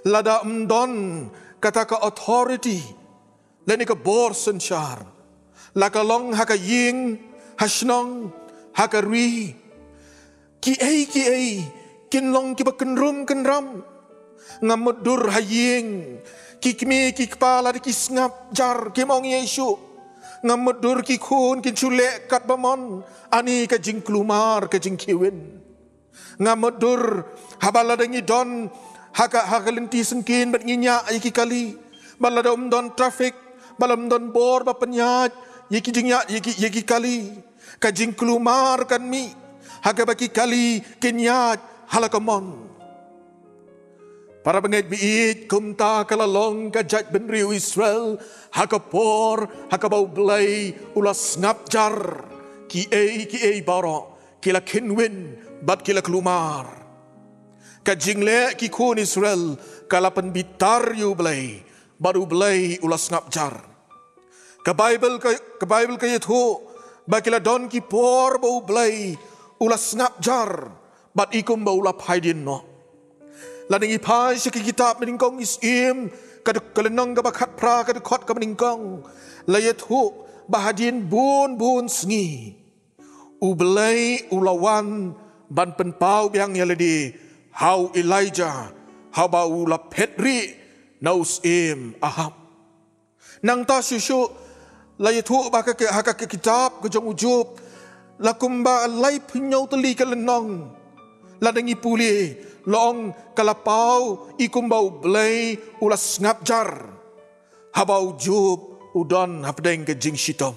lada ym don kata ka authority lane ka bor synshar, la ka long ha ka ïing, ha shnong, ha ka ri, kiei kiei kin long kiba kynrum kynram. Ngam mutdur ha ïing, ki kmie ki kpa lada ki sngap jar kim ong ei ei shuh. Ngam mutdur ki khun kin shu leh katba mon, ani ka jingkulmar, ka jingkhie win. Ngam mutdur haba lada ngi don ha ka, ha ka lynti syngkien bad ngi ñiah ïa ki kali, bad lada ym don traffic, bad lada ym don bor ba pynïaid ïa ki jingñiah, ïa ki, ïa ki kali, ka jingkulmar kan mih ha kaba ki kali kin ïaid ha la ka mon. Para bangeit ba ïeit, kumta ka la long ka jaitbynriew Israel ha ka por ha kaba U Blei u la sngap jar kiei kiei baroh, ki la khie win bad ki la kulmar. Ka jingleh ki khun Israel ka la pynbitar ïa U Blei bad U Blei u la sngap jar. Ka Baibl ka, ka Baibl ka ïathuh ba ki la don ki por ba U Blei u la sngap jar bad i kumba u la phai dien noh. Lada ngi phai sha ka kitab Nyngkong Syiem, ka dkhot, ka lynnong kaba khatphra, ka dkhot kaba nyngkong, la ïathuh ba hadien bun bun sngi U Blei u la wan ban pynpaw biang ïa lade ha u Elijah haba u la phet rieh na u syiem Ahab. Nangta shuh shuh la ïathuh ba ha ka, ha ka kitab ka jong u Job, la kumba laiphew hynñiew tylli ka lynnong, lada ngi pule, la ong ka la paw i kumba U Blei u la sngap jar haba u Job u don hapdeng ka jingshitom.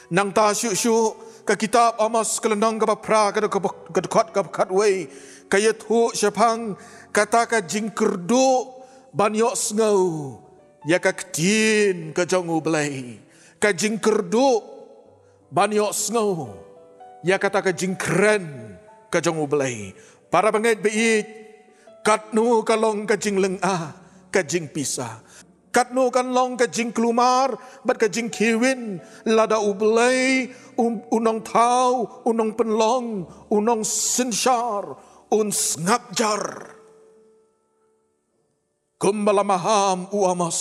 Nangta shuh shuh ka kitab Amos ka lynnong kaba phra, ka dkhot, ka dkhot kaba khatwei, ka ïathuh shaphang kata ka jingkyrduh ban ïohsngew ïa ka ktien ka jong U Blei. Ka jingkyrduh ban ïohsngew ïa kata ka jingkren ka jong U Blei. Para bangeit ba ïeit, katno ka long ka jinglynga, ka jingpisa, katno kan long ka jingkulmar bad ka jingkhie win lada U Blei u, u Nongthaw, u Nongpynlong, u Nongsynshar un sngap jar. Kumba la maham u Amos,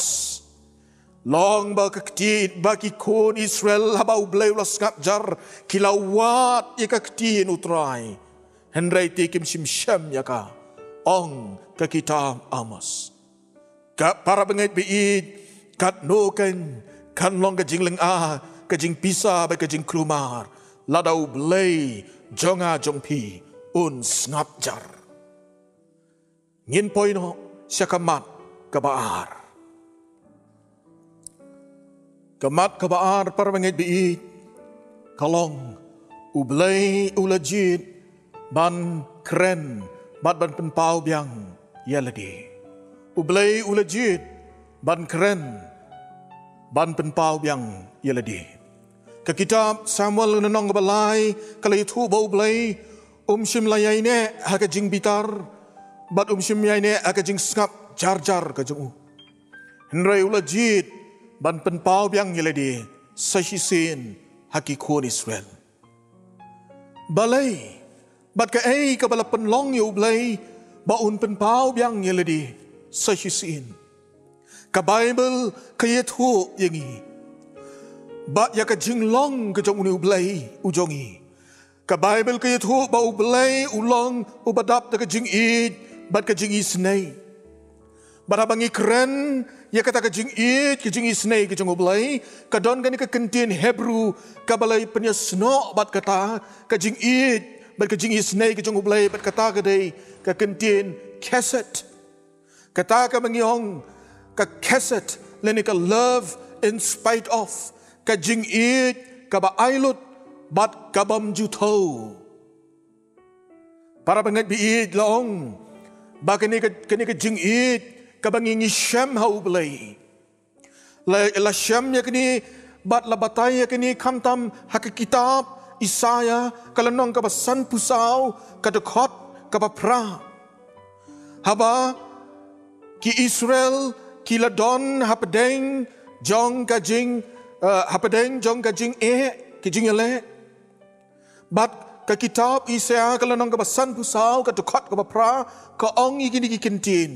long ba ka ktien, ba ki khun Israel haba U Blei u la sngap jar ki la wad ïa ka ktien U Trai, hynrei te kim shym shem ïa ka, ong ka kitab Amos. Ka para bangeit ba ïeit, katno kan, kan long ka jinglynga, ka jingpisa bad ka jingkulmar lada U Blei jong nga jong phi un sngap jar. Ngin poi noh sha ka mat kaba ar. Ka mat kaba ar, para bangeit ba ïeit, ka long, U Blei u la jied ban kren bad ban pynpaw biang ïa lade. U Blei u la jied ban kren ban pynpaw biang ïa lade. Ka kitab Samuel lynnong kaba lai ka la ïathuh ba U Blei um shym la ïaineh ha ka jingbitar bad um shym ïaineh ha ka jingsngap jar jar ka jong u. Hynrei u la jied ban pynpaw biang ïa lade sa shisien ha ki khun Israel. Balei bad kaei kaba la pynlong ïa U Blei ba un pynpaw biang ïa lade sa shisien? Ka Baibl ka ïathuh ïa ngi ba ïa ka jinglong ka jong une U Blei u jong ngi. Ka Baibl ka ïathuh ba U Blei u long uba dap da ka jingïeit bad ka jingisynei. Bad haba ngi kren ïa kata ka jingïeit, ka jingisynei ka jong U Blei, ka don kane ka kyntien Hebru kaba la pynïasnoh bad kata ka jingïeit bad ka jingisynei ka jong U Blei, bad kata ka dei ka kyntien chesed. Kata kaba ngi ong ka chesed lane ka love in spite of, ka jingïeit kaba ai lut bad kabym ju thew. Para bangeit ba ïeit, la ong ba kane ka, kane ka jingïeit kaba ngi, ngi shem ha U Blei. La, la shem ïa kane bad la batai ïa kane khamtam ha ka kitab Isaïah ka lynnong kaba sanphew saw, ka dkhot kaba phra. Haba ki Israel ki la don hapdeng jong ka jing, eh, hapdeng jong ka jingeh, ka jingïaleh. Bad ka kitab Isaïah ka lynnong kaba sanphew saw, ka dkhot kaba phra, ka ong ïa kine ki kyntien: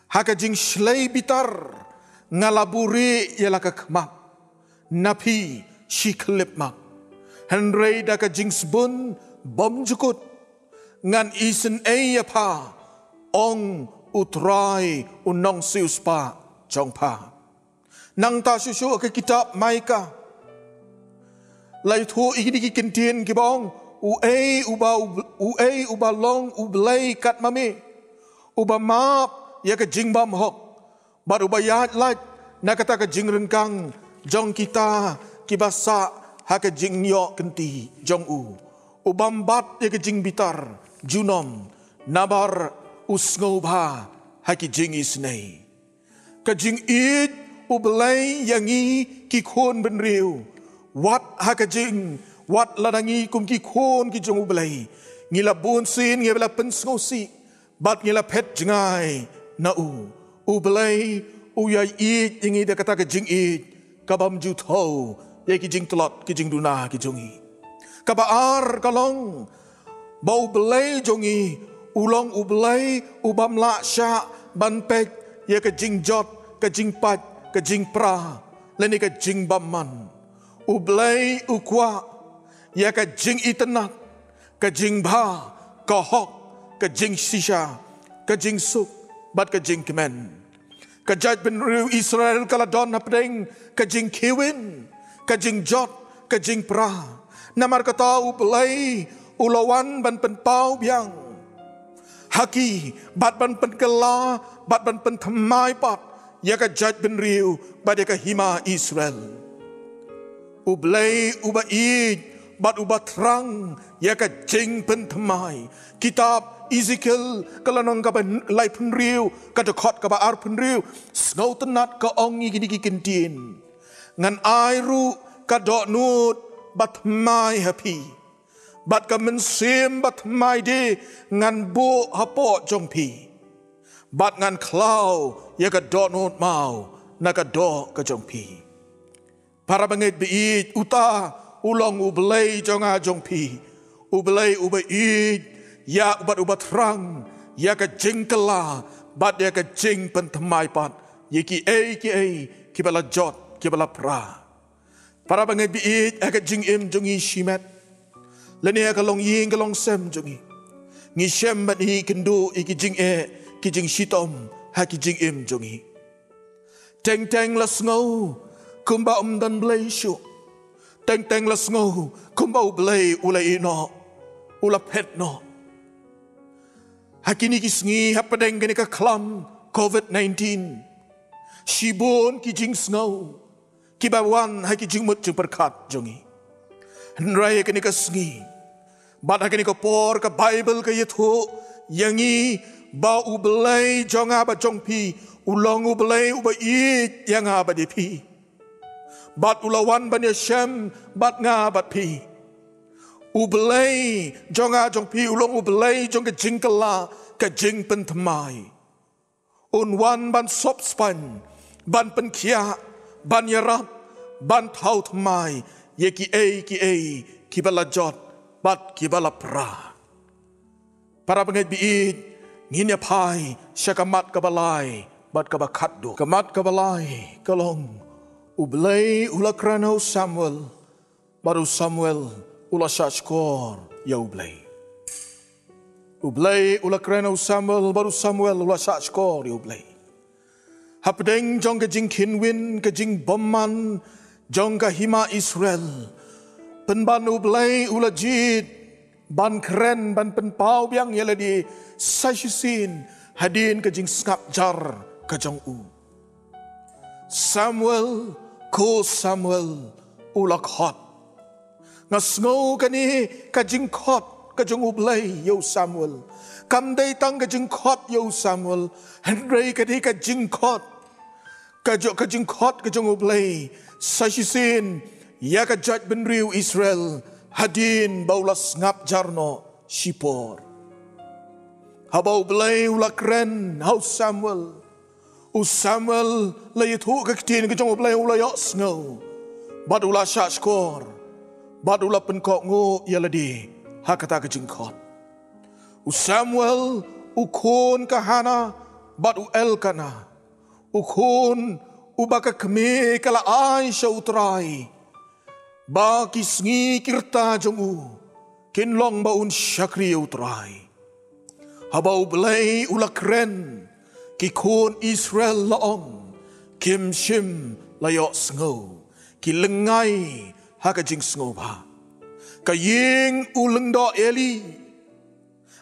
Ha ka jingshlei bitar nga la buhrieh ïa la ka khmat na phi shi khyllipmat. Hynrei da ka jingsbun bymjukut ngan isynei ïa pha, ong U Trai U Nongsiewspah jong pha. Nangta shuh shuh ha ka kitab Maikah la ïathuh ïa kine ki kyntien kiba ong: Uei uba, uei uba long U Blei kat ma me, uba map ïa ka jingbymhok bad uba ïaid lait na kata ka jingryngkang jong kita kiba sah ha ka jingïoh kynti jong u, ubym bat ïa ka jingbitar junom, namar u sngewbha ha ki jingisynei. Ka jingïeit U Blei ïa ngi ki khun bynriew, wat ha ka jing, wat lada ngi kum ki khun ki jong U Blei ngi la bunsien, ngi la pynsngewsih bad ngi la phet jngai na u, U Blei u ïaieit ïa ngi da kata ka jingïeit kabym ju thew ïa ki jingtlot ki jingduna ki jong ngi. Kaba ar ka long ba U Blei jong ngi u long U Blei ubym lah shah ban peit ïa ka jingjot, ka jingpait, ka jingpra lane ka jingbymman. U Blei u kwah ïa ka jingitynnad, ka jingbha, ka hok, ka jingshisha, ka jingsuk bad ka jingkmen. Ka jaitbynriew Israel ka la don hapdeng ka jingkhie win, ka jingjot, ka jingpra. Namar kata U Blei u la wan ban pynpaw biang ha ki bad ban pynkylla bad ban pynthymmai pat ïa ka jaitbynriew bad ïa ka hima Israel. U Blei uba ïeit bad uba thrang ïa ka jingpynthymmai. Kitab Ezekiel ka lynnong kaba laiphew hynriew, ka dkhot kaba arphew hynriew, sngewtynnad ka ong ïa kine ki kyntien: Ngan ai ruh ka dohnud bathymmai ha phi, bad ka mynsiem bathymmai de ngan buh hapoh jong phi, bad ngan khlaw ïa ka dohnud maw na ka doh ka jong phi. Para bangeit ba ïeit, uta u long U Blei jong nga jong phi, U Blei uba ïeit ïa bad uba thrang ïa ka jingkylla bad ïa ka jingpynthymmai pat ïa kiei kiei kiba la jot, kiba la pra. Para bangeit ba ïeit, ha ka jingim jong ngi shimet lane ha ka longïing ka longsem jong ngi, ngi shem bad ngi ïakynduh ïa ki jingeh, ki jingshitom ha ki jingim jong ngi. Teng teng la sngew kumba ym don Blei shuh. Teng teng la sngew kumba U Blei u la ïeh noh, u la phet noh. Ha kine ki sngi hapdeng kane ka khlam covid nineteen, shibun ki jingsngew, kiba wan ha ki jingmut jingpyrkhat jong ngi. Hynrei ha kane ka sngi bad ha kane ka por ka Baibl ka ïathuh ïa ngi ba U Blei jong nga bad jong phi u long U Blei uba ïeit ïa nga bad ïa phi. Bad u la wan ban ïashem bad nga bad phi. U Blei jong nga jong phi u long U Blei jong ka jingkylla, ka jingpynthymmai. Un wan ban sop spaiñ, ban pynkhiah, ban ïarap, ban thaw thymmai ïa kiei kiei kiba la jot bad kiba la pra. Para bangeit ba ïeit, ngin ïa phai sha ka mat kaba lai bad kaba khatduh. Ka mat kaba lai ka long, U Blei u la kren ha u Samuel, bad u Samuel u la shah shkor ïa U Blei. U Blei u la kren ha u Samuel, bad u Samuel u la shah shkor ïa U Blei. Hapdeng jong ka jingkhynwin, ka jingbymman jong ka hima Israel, pynban U Blei u la jied ban kren, ban pynpaw biang ïa lade sa shisien hadien ka jingsngap jar ka jong u. Samuel, ko Samuel, u la khot. Nga sngew kane ka jingkhot ka jong U Blei ïa u Samuel. Kam dei tang ka jingkhot ïa u Samuel, hynrei ka dei ka jingkhot, ka jong, ka jingkhot ka jong U Blei sa shisien ïa ka jaitbynriew Israel hadien ba u la sngap jar noh shipor. Haba U Blei u la kren ha u Samuel, u Samuel la ïathuh ka ktien ka jong U Blei, u la ïohsngew, bad u la shah shkor, bad u la pynkohnguh ïa lade ha kata ka jingkhot. U Samuel, u khun ka Hana bad u Elkana, u khun uba ka kmie ka la ai sha U Trai, ba ki sngi ki rta jong u kin long ba un shakri ïa U Trai. Haba U Blei u la kren, ki khun Israel la ong, kim shym la ïohsngew, ki lyngngai ha ka jingsngewbha. Ka ïing u lyngdoh Eli,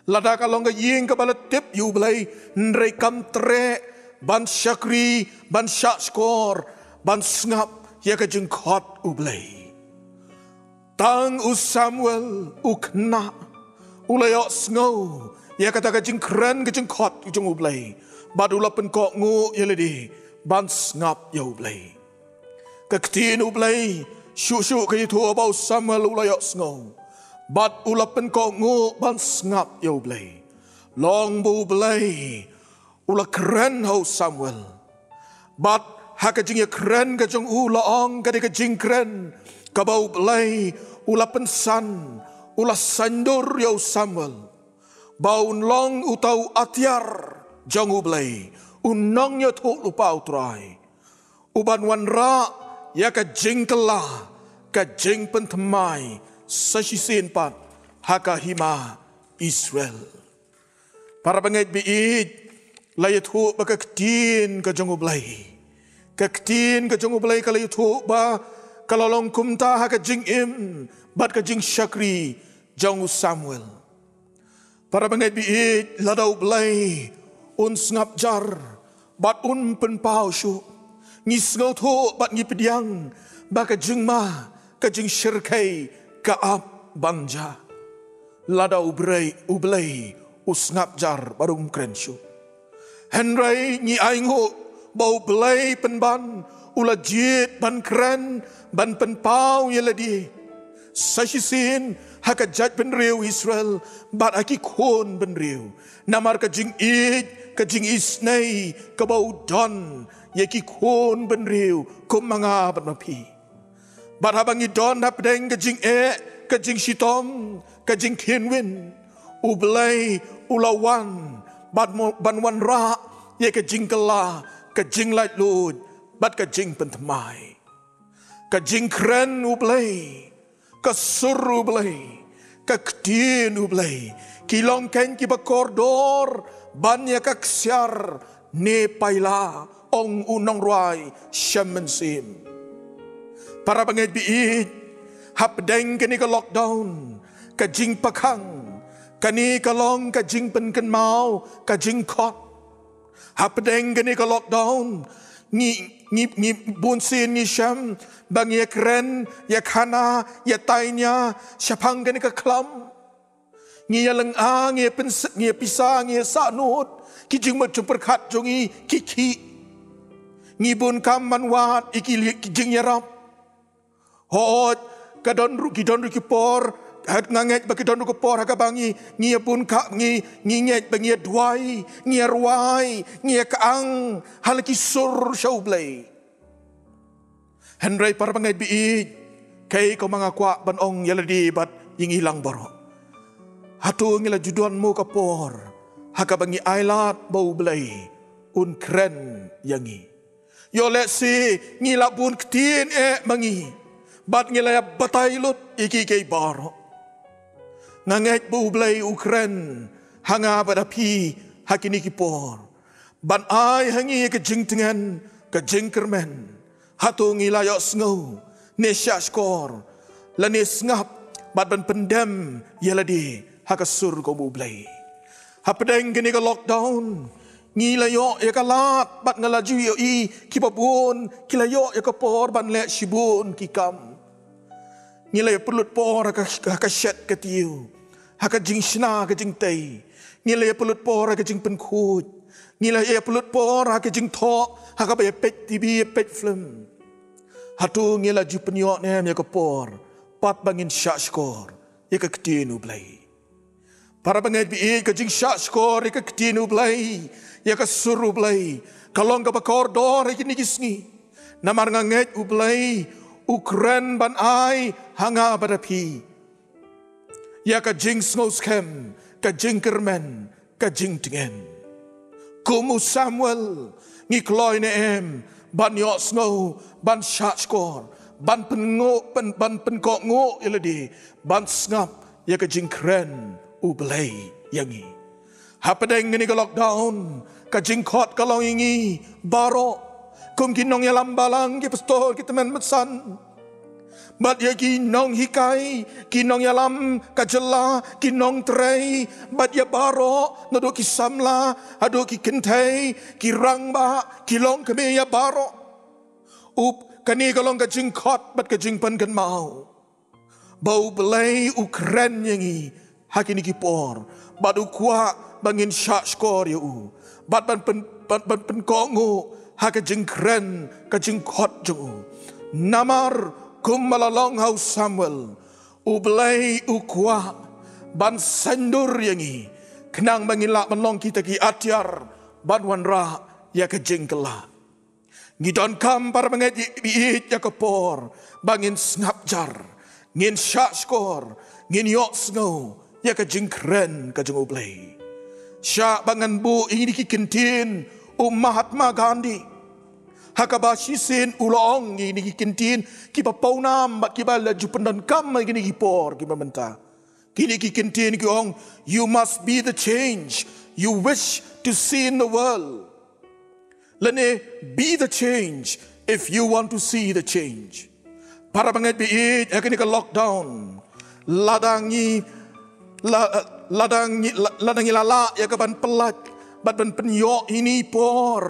lada ka long ka ïing kaba la tip ïa U Blei, hynrei kam treh ban shakri, ban shah shkor, ban sngap ïa ka jingkhot U Blei. Tang u Samuel u khynnah u la ïohsngew ïa kata ka jingkren ka jingkhot jong U Blei, bad u la pynkohnguh ïa lade ban sngap ïa U Blei. Ka ktien U Blei shuh shuh ka ïathuh ba u Samuel u la ïohsngew, bad u la pynkohnguh ban sngap ïa U Blei. Long ba U Blei u la kren ha u Samuel, bad ha ka jingïakren ka jong u la ong, ka dei ka jingkren kaba U Blei u la pynsan, u la saiñdur ïa u Samuel, ba un long uta u atiar jong U Blei, u nongïathuhlypa U Trai, uban wanrah ïa ka jingkylla, ka jingpynthymmai sa shisien pat ha ka hima Israel. Para bangeit ba ïeit, la ïathuh ba ka ktien ka jong U Blei, ka ktien ka jong U Blei ka la ïathuh ba ka la long kumta ha ka jingim bad ka jingshakri jong u Samuel. Para bangeit ba ïeit, lada U Blei un sngap jar bad un pynpaw shuh, ngi sngewthuh bad ngi pdiang ba ka jingma, ka jingshyrkhei ka ap ban jia. Lada U Blei, U Blei u sngap jar bad um kren shuh. Hynrei ngi ainguh ba U Blei pynban u la jied ban kren, ban pynpaw ïa lade sa shisien ha ka jaitbynriew Israel bad ha ki khun bynriew. Namar ka jingïeit, ka jingisynei kaba u don ïa ki khun bynriew kum ma nga bad ma phi. Bad haba ngi don hapdeng ka jingeh, ka jingshitom, ka jingkhynwin, U Blei u la wan bad mo-, ban wanrah ïa ka jingkylla, ka jinglaitluid bad ka jingpynthymmai. Ka jingkren U Blei, ka sur U Blei, ka ktien U Blei, ki long kein kiba kordor ban ïa ka ksiar ne paila, ong u nongrwai Shem Mynsiem. Para bangeit ba ïeit, hapdeng kane ka lockdown, ka jingpakhang, kane ka long ka jingpynkynmaw, ka jingkhot. Hapdeng kane ka lockdown, Ngi, ngi, ngi bun sien ngi shem ba ngi ïa kren, ïa khana, ïa tainia shaphang kane ka khlam. Ngi ïa lynga, ngi ïa pynsa, ngi ïa pisa, ngi ïa sahnud ki jingmut jingpyrkhat jong ngi ki khih. Ngi bun kam ban wad ïa ki, ki jingïarap. Hooid, ka don ruh, ki don ruh ki por, ha, nga ngeit ba ki don ruh ki por ha kaba ngi, ngi ïa bun ka, ngi, ngi ngeit ba ngi ïa duwai, ngi ïa rwai, ngi ïa kyang ha la ki sur sha U Blei. Hynrei para bangeit ba ïeit, kaei kaba nga kwah ban ong ïa lade bad ïa ngi lang baroh. Hato ngi la ju don mo ka por ha kaba ngi ailad ba U Blei un kren ïa ngi? Ïoh lehse ngi la bun ktien eh ma ngi bad ngi la ïa batai lut ïa kiei kiei baroh. Nga ngeit ba U Blei u kren ha nga bad ha phi ha kine ki por, ban ai ha ngi ïa ka jingtngen, ka jingkyrmen. Hato ngi la ïohsngew ne shahshkor, lane sngap bad ban pyndem ïa lade ha ka sur kum U Blei? Hapdeng kane ka lockdown, ngi la ïoh ïa ka lad bad nga la ju ïohi kiba bun ki la ïoh ïa ka por ban leh shibun ki kam. Ngi la ïa pynlut por ha ka, ha ka shet ka tiew, ha ka jingshna ka jingtei. Ngi la ïa pynlut por ha ka jingpynkhuid. Ngi la ïa pynlut por ha ka jingthoh, ha kaba ïa peit T V, ïa peit film. Hato ngi la ju pynïoh ne em ïa ka por pat ba ngin shahshkor ïa ka ktien U Blei? Para bangeit ba ïeit, ka jingshahshkor ïa ka ktien U Blei, ïa ka sur U Blei, ka long kaba kordor ha kine ki sngi. Namar nga ngeit U Blei u kren ban ai ha nga bad ha phi ïa ka jingsngewskhem, ka jingkyrmen, ka jingtngen. Kum u Samuel, ngi kloi ne em ban ïohsngew, ban shahshkor, ban pynkohnguh, ban, ban pynkohnguh ïa lade, ban sngap ïa ka jingkren U Blei ïa ngi? Hapdeng kane ka lockdown, ka jingkhot ka long ïa ngi baroh, kum ki nongïalam balang, ki pastor, ki tymmen basan, bad ïa ki nonghikai, ki nongïalam ka jylla, ki nongtrei, bad ïa baroh, naduh ki samla haduh ki kynthei, ki rangbah, ki longkmie, ïa baroh. Up, kane ka long ka jingkhot bad ka jingpynkynmaw ba U Blei u kren ïa ngi ha kine ki por, bad u kwah ba ngin shahshkor ïa u, bad ban pyn, ban, ban pynkohnguh ha ka jingkren, ka jingkhot jong u. Namar kumba la long ha u Samuel, U Blei u kwah ban saiñdur ïa ngi, khnang ba ngin lah ban long kita ki atiar ban wanrah ïa ka jingkylla. Ngi donkam, para bangeit ba ïeit, ïa ka por ba ngin sngap jar, ngin shahshkor, ngin ïohsngew ïa ka jingkren ka jong U Blei. Shah ba ngan buh ïa kine ki kyntien u Mahatma Gandhi, ha kaba shisien u la ong ïa kine ki kyntien kiba pawnam bad kiba la ju pyndonkam ha kine ki por kiba mynta. Kine ki kyntien ki ong, "You must be the change you wish to see in the world." Lane, "Be the change if you want to see the change." Para bangeit ba ïeit, ha kane ka lockdown, lada ngi, la, lada ngi, la, lada ngi la lah ïa ka ban pyllait bad ban pynïoh ïa kine ki por,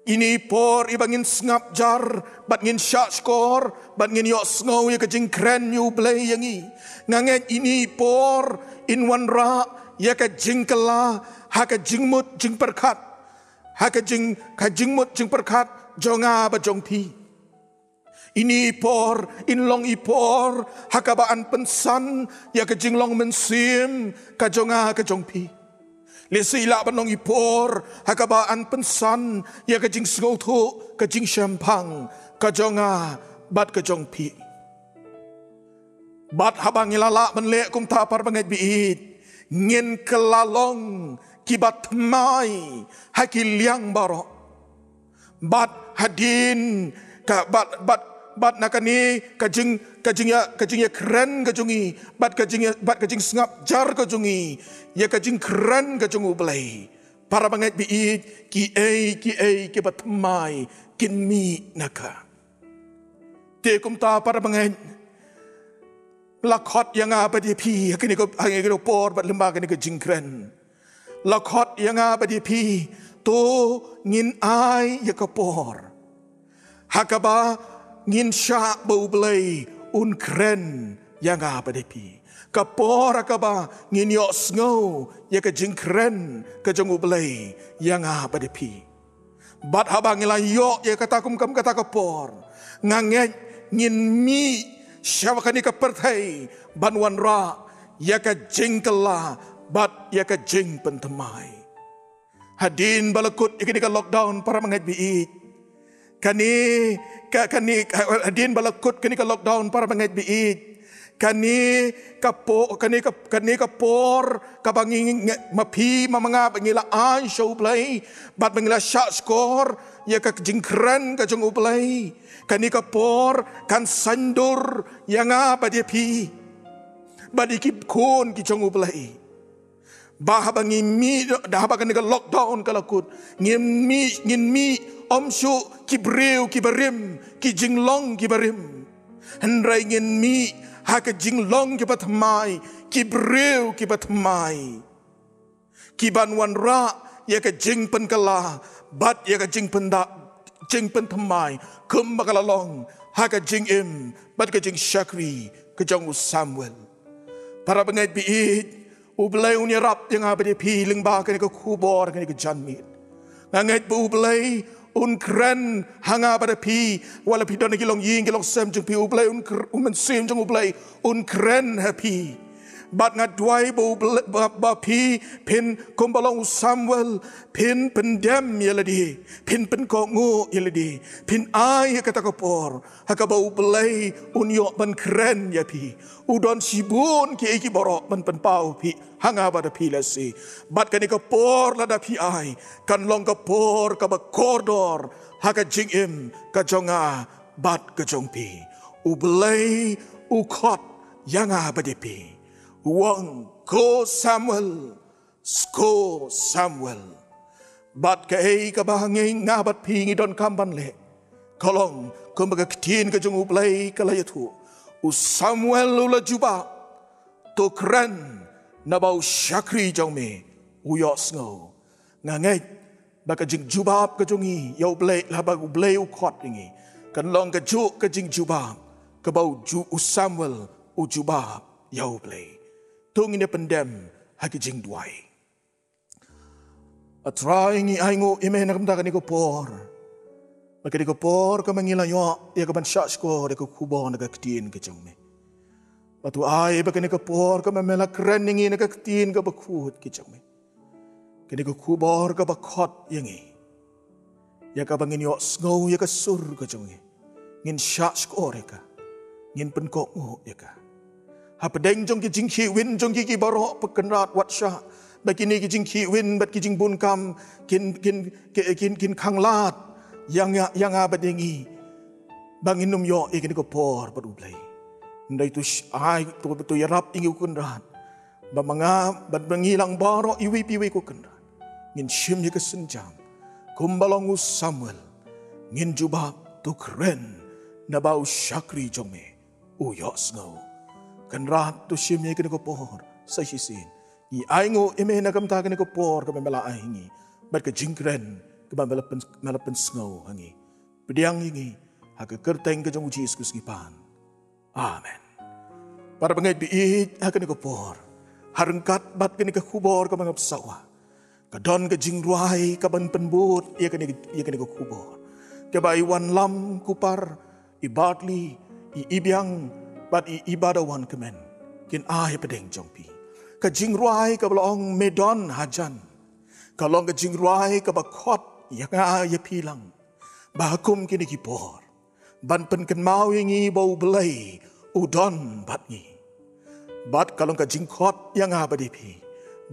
ïa kine ki por iba ngin sngap jar bad ngin shahshkor bad ngin ïohsngew ïa ka jingkren U Blei ïa ngi. Nga ngeit ïa kine ki por in wanrah ïa ka jingkylla ha ka jingmut jingpyrkhat, ha ka jing, ka jingmut jingpyrkhat jong nga bad jong phi. Ïa kine ki por in long ki por ha kaba yn pynsan ïa ka jinglong mynsiem ka jong nga ka jong phi. Lehse i lah ban long ki por ha kaba yn pynsan ïa ka jingsngewthuh, ka jingshemphang ka jong nga bad ka jong phi. Bad haba ngi la lah ban leh kumta, para bangeit ba ïeit, ngin kylla long kiba thymmai ha ki liang baroh. Bad hadien ka, bad, bad, bad na kane ka jing, ka jingïa, ka jingïakren ka jong ngi, bad ka jingïa, bad ka jingsngap jar ka jong ngi ïa ka jingkren ka jong U Blei, para bangeit ba ïeit, kiei kiei kiba thymmai kin mih na ka. Te kumta, para bangeit, la khot ïa nga bad ïa phi ha kane ka, ha kane ka por bad lyngba kane ka jingkren. La khot ïa nga bad ïa phi To ngin ai ïa ka por ha kaba ngin shah ba U Blei un kren ïa nga bad ïa phi. Ka por ha kaba ngin ïohsngew ïa ka jingkren ka jong U Blei ïa nga bad ïa phi. Bad haba ngi la ïoh ïa kata kum kam kata ka por, nga ngeit ngin mih sha kane ka pyrthei ban wanrah ïa ka jingkylla bad ïa ka jingpynthymmai. Hadien ba la kut ïa kane ka lockdown, para bangeit ba ïeit, kane ka, kane ka, hadien ba la kut kane ka lockdown, para bangeit ba ïeit, kane ka por, kane ka, kane ka por kaba ngi, ngi, ma phi ma nga ba ngi la ai sha U Blei bad ba ngi la shah shkor ïa ka jingkren ka jong U Blei. Kane ka por kan sngewdur ïa nga bad ïa phi bad ïa ki khun ki jong U Blei. Ba haba ngi mih, da haba kane ka lockdown ka la kut, ngin mih, ngin mih ym shuh ki briew kiba rim, ki jinglong kiba rim, hynrei ngin mih ha ka jinglong kiba thymmai, ki briew kiba thymmai, ki ban wanrah ïa ka jingpynkylla bad ïa ka jingpynda, jingpynthymmai, kumba ka la long ha ka jingim bad ka jingshakri ka jong u Samuel. Para bangeit ba ïeit, U Blei un ïarap ïa nga bad ïa phi lyngba kane ka khubor kane ka janmiet. Nga ngeit ba U Blei un kren ha nga bad ïa phi, wat la phi don ha ki longïing ki longsem jong phi, U Blei un kr-, U Mynsiem jong U Blei un kren ha phi. Bad nga duwai ba U Blei, ba, ba phi phin kumba long u Samuel, phin pyndem ïa lade, phin pynkohnguh ïa lade, phin ai ïa kata ka por ha kaba U Blei un ïoh ban kren ïa phi. U don shibun kiei kiei baroh ban pynpaw phi ha nga bad ïa phi lehse. Bad kane ka por lada phi ai, kan long ka por kaba kordor ha ka jingim ka jong nga bad ka jong phi. U Blei u khot ïa nga bad ïa phi, u ong, "Ko Samuel, ko Samuel." Bad kaei kaba ngi, nga bad phi ngi donkam ban leh, ka long kumba ka ktien ka jong U Blei ka la ïathuh, "U Samuel u la jubab, to kren, naba u shakri jong me u ïohsngew." Nga ngeit ba ka jingjubab ka jong ngi ïa U Blei, lada U Blei u khot ïa ngi, kan long kajuh ka jingjubab kaba u ju-, u Samuel u jubab ïa U Blei. To ngin ïa pyndem ha ki jingduwai. A Trai, ngi ainguh ïa me na ka bynta kane ka por. Ba kane ka por kaba ngi la ïoh ïa ka ban shah shkor ïa ka khubor na ka ktien ka jong me. Ba to ai ba kane ka por kaba me la kren ïa ngi na ka ktien kaba khuid ka jong me, kane ka khubor kaba khot ïa ngi, ïa kaba ngin ïohsngew ïa ka sur ka jong ngi, ngin shah shkor ïa ka, ngin pynkohnguh ïa ka. Hapdeng jong ki jingkhihwin jong ki ki baroh, Kynrad, wat shah ba kine ki jingkhihwin bad ki jingbun kam kin, kin, ki-, kin, kin khanglad ïa nga, ïa nga bad ïa ngi, ba ngin ym ïoh ïa kane ka por bad U Blei. Hynrei to sh-, ai, to, to ïarap ïa ngi, ko Kynrad, ba ma nga bad ma ngi lang baroh, iwei pa iwei, ko Kynrad, ngin shim ïa ka sienjam kumba long u Samuel, ngin jubab, to kren, naba u shakri jong me u ïohsngew. Kynrad, to shim ïa kane ka por sa shisien. Ngi ainguh ïa me na ka bynta kane ka por kaba me la ai ha ngi bad ka jingkren kaba me la pyn-, me la pynsngew ha ngi. Pdiang ïa ngi ha ka kyrteng ka jong U Jisu Khrist ngi pan. Amen. Para bangeit ba ïeit, ha kane ka por, ha ryngkat bad kane ka khubor kaba nga pynsawa, ka don ka jingrwai kaban pynbud ïa kane, ïa kane ka khubor, kaba i Wanlam Kupar, i Bartley, i Ibiang bad i Ibadawan Kmen kin ai hapdeng jong phi. Ka jingrwai kaba la ong, Me don hajan, ka long ka jingrwai kaba khot ïa nga ïa phi lang ba ha kum kine ki por ban pynkynmaw ïa ngi ba U Blei u don bad ngi. Bad ka long ka jingkhot ïa nga bad ïa phi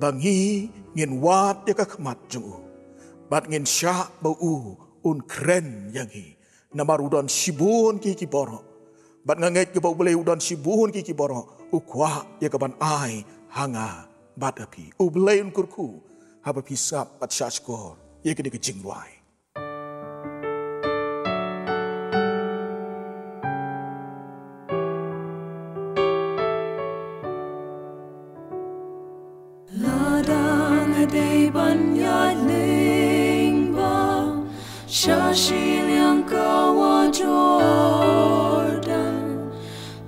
ba ngi ngin wad ïa ka khmat jong u bad ngin shah ba u un kren ïa ngi. Namar u don shibun kiei kiei baroh, bad nga ngeit ba U Blei u don shibun kiei kiei baroh u kwah ïa kaban ai ha nga bad ha phi. U Blei un kyrkhu haba phi sngap bad shah shkor ïa kane ka jingrwai. Lada nga dei ban ïaleh Sha shiliang ka wa Jordan,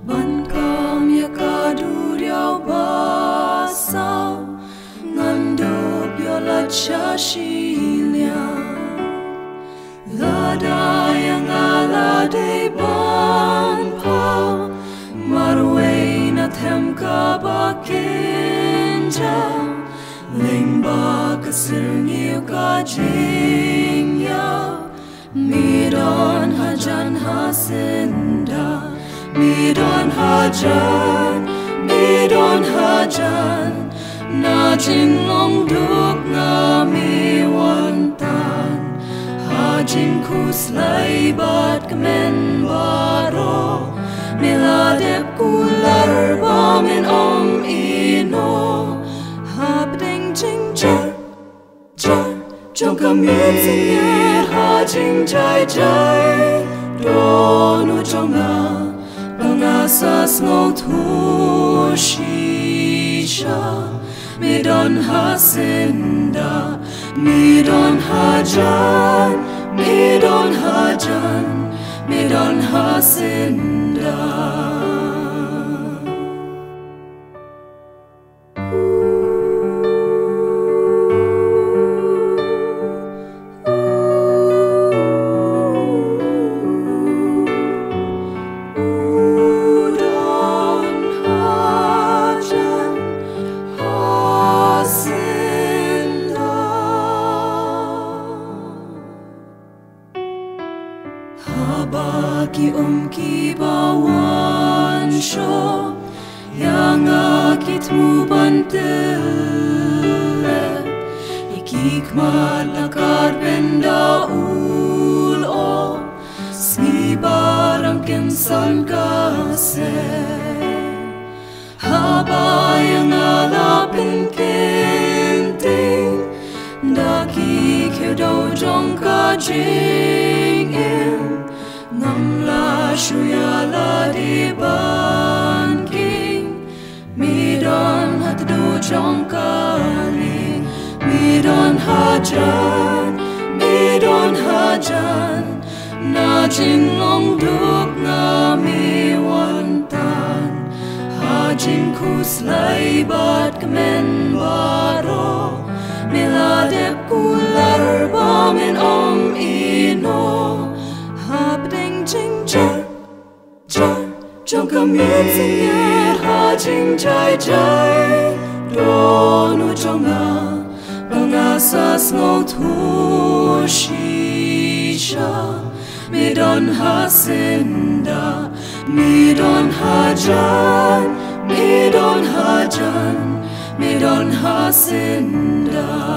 ban kam ïa ka duriaw ba saw, ngan dup ïoh lad sha shiliang. Lada ïa nga la dei ban pau, marwei na them kaba kynja, lyngba ka syrngiew ka jingïaw. Mi don hajan ha syndah, mi don hajan, mi don hajan. Na jinglong duk nga mi wan tan, ha jingkhuslai bad kmen baroh. Mi la dep kular ba men ym ïehnoh, hapdeng jingjar jar jong ka mynsiem ha jingjai jai. Don u jong nga, ba nga sa sngewthuh shisha. Mi don ha syndah, mi don hajan, mi don hajan, mi don ha syndah. Haba ki um kiba wan shong ïa nga ki thmu ban tyllep, ïa ki khmat la kar ben da u lyoh, sngi ba rangkynsan ka seh. Haba ïa nga la pynkynting da ki khiew daw jong ka jingim, ngam lah shuh ïa lade ban king. Mi don ha tdong jong kane, mi don hajan, mi don hajan. Na jinglong duk nga mi wan tan, ha jingkhuslai bad kmen baroh. Mi la dep kular ba men ym ïehnoh, hapdeng jingjar jar jong ka mynsiem ha jingjai jai. Don u jong nga, ba nga sa sngewthuh shisha. Mi don ha syndah, mi don hajan, mi don hajan, mi don ha syndah.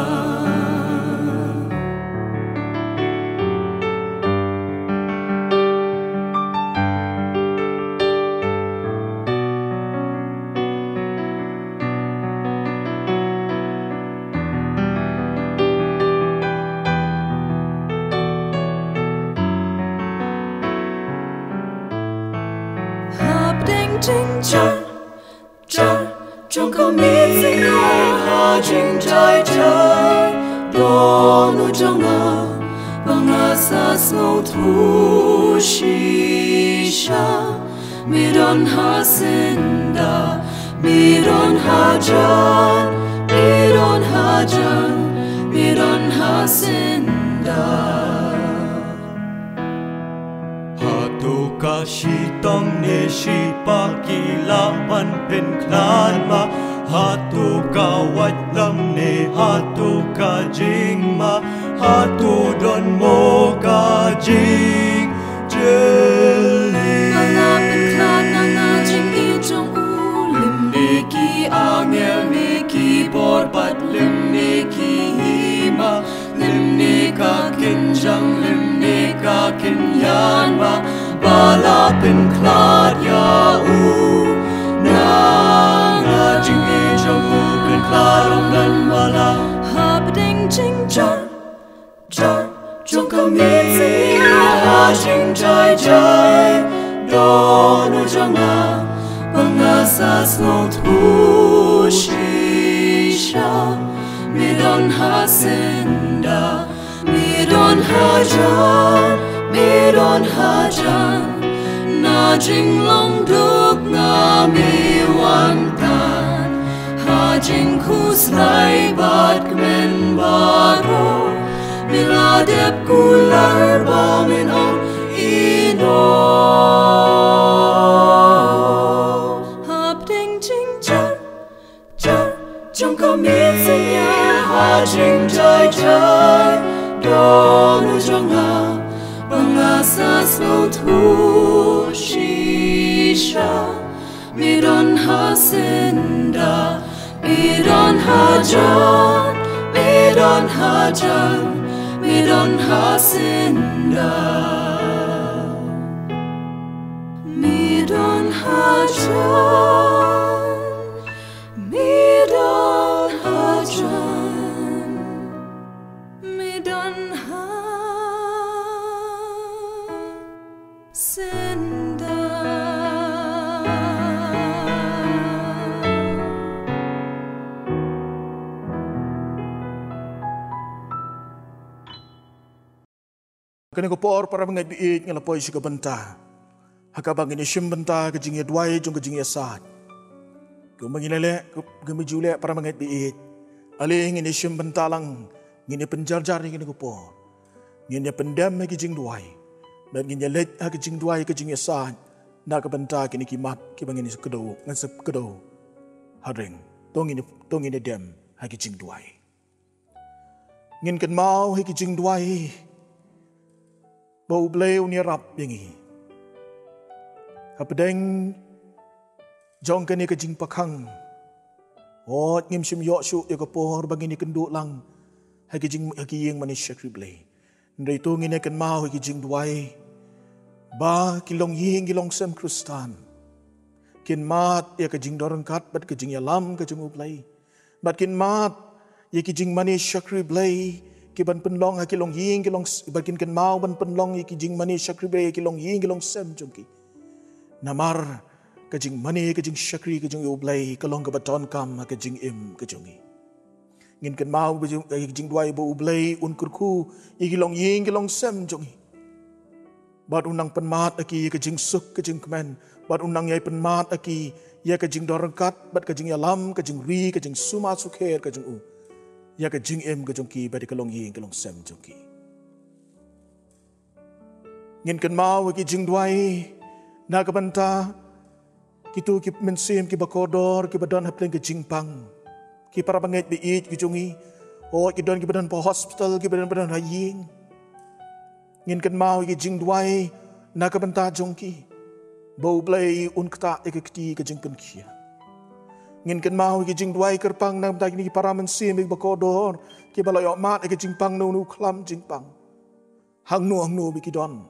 Hapdeng jingjar jar jong ka mynsiem ha jingjai jai. Don u jong nga, ba nga sa sngewthuh shisha. Mi don ha syndah, mi don hajan, mi don hajan, mi don ha syndah. Hato ka shitom ne shipa ki lah ban pynkhlad ma? Hato ka waitlam ne hato ka jingma? Hato don mo ka jingjylliew? Nga la pynkhlad na ka jingïeit jong u, lymne ki angel ne ki bor bad lymne ki hima, lymne ka kynjang lymne ka kynïaid ba, ba la pynkhlad ïa u. Na ka jingïeit jong u pynkhlad ong don ba la hapdeng jingjar jar jong ka mynsiem ha jingjai jai. Don u jong nga, ba nga sa sngewthuh shisha. Mi don ha syndah, mi Don hajan, me don hajan, na jinglong duk nga me wan tan. Ha jingkhuslai bad kmen baroh, me la dep kular ba men ong ino. Hapdeng jingjar jar jong ka miet synñia ha jingjai jai, don u jong nga ba nga sa sngewthuh shisha. Me don ha syndah, me don hajan, me don hajan, me don ha syndah, me don hajan. Me don hajan, me don ha syndah. Kane ka por, para bangeit ba ïeit, nga la poi sha ka bynta ha kaba ngin ïa shim bynta ka jingïaduwai jong ka jingïasaid. Kumba ngi la leh, kumba ju leh, para bangeit ba ïeit, ale ngin ïa shim bynta lang, ngin ïa pynjarjar ïa kane ka por. Ngin ïa pyndem ha ki jingduwai, bad ngin ïa leit ha ki jingduwai ka jingïasaid na ka bynta kine ki mat kiba ngin ïa kdew, ngin sa kdew hadien. To ngin, to ngin ïa dem ha ki jingduwai. Ngin kynmaw ha ki jingduwai ba U Blei un ïarap ïa ngi hapdeng jong kane ka jingpyrkhang. Hooid, ngim shym ïoh shuh ïa ka por ba ngin ïakynduh lang ha ki jing, ha ki ïing mane shakri Blei. Hynrei to ngin ïa kynmaw ha ki jingduwai ba ki longïing ki longsem Khristan kin mad ïa ka jingdon ryngkat bad ka jingïalam ka jong U Blei. Bad kin mad ïa ki jingmane shakri Blei ki ban pynlong ha ki longïing ki long, bad kin kynmaw ban pynlong ïa ki jingmane shakri Blei ha ki longïing ki longsem jong ki. Namar ka jingmane ka jingshakri ka jong U Blei ka long kaba donkam ha ka jingim ka jong ngi. Ngin kynmaw ba jing, ïa ki jingduwai ba U Blei un kyrkhu ïa ki longïing ki longsem jong ngi. Bad un nang pynmad ha ki ïa ka jingsuk ka jingkmen. Bad un nang ïai pynmad ha ki ïa ka jingdon ryngkat bad ka jingïalam, ka jingri, ka jingsumar sukher ka jong u ïa ka jingim ka jong ki bad ïa ka longïing ka longsem jong ki. Ngin kynmaw ha ki jingduwai na ka bynta kito ki mynsiem kiba kordor kiba don hapdeng ka jingpang. Ki para bangeit ba ïeit ki jong ngi, hooid, ki don kiba don ha hospital, kiba don, ba don ha ïing. Ngin kynmaw ha ki jingduwai na ka bynta jong ki ba U Blei un ktah ïa ka kti ka jingpynkhiah. Ngin kynmaw ha ki jingduwai kyrpang na ka bynta kine ki para mynsiem kiba kordor kiba la ïoh mad ïa ka jingpang na une u khlam jingpang. Hangno hangno ba ki don.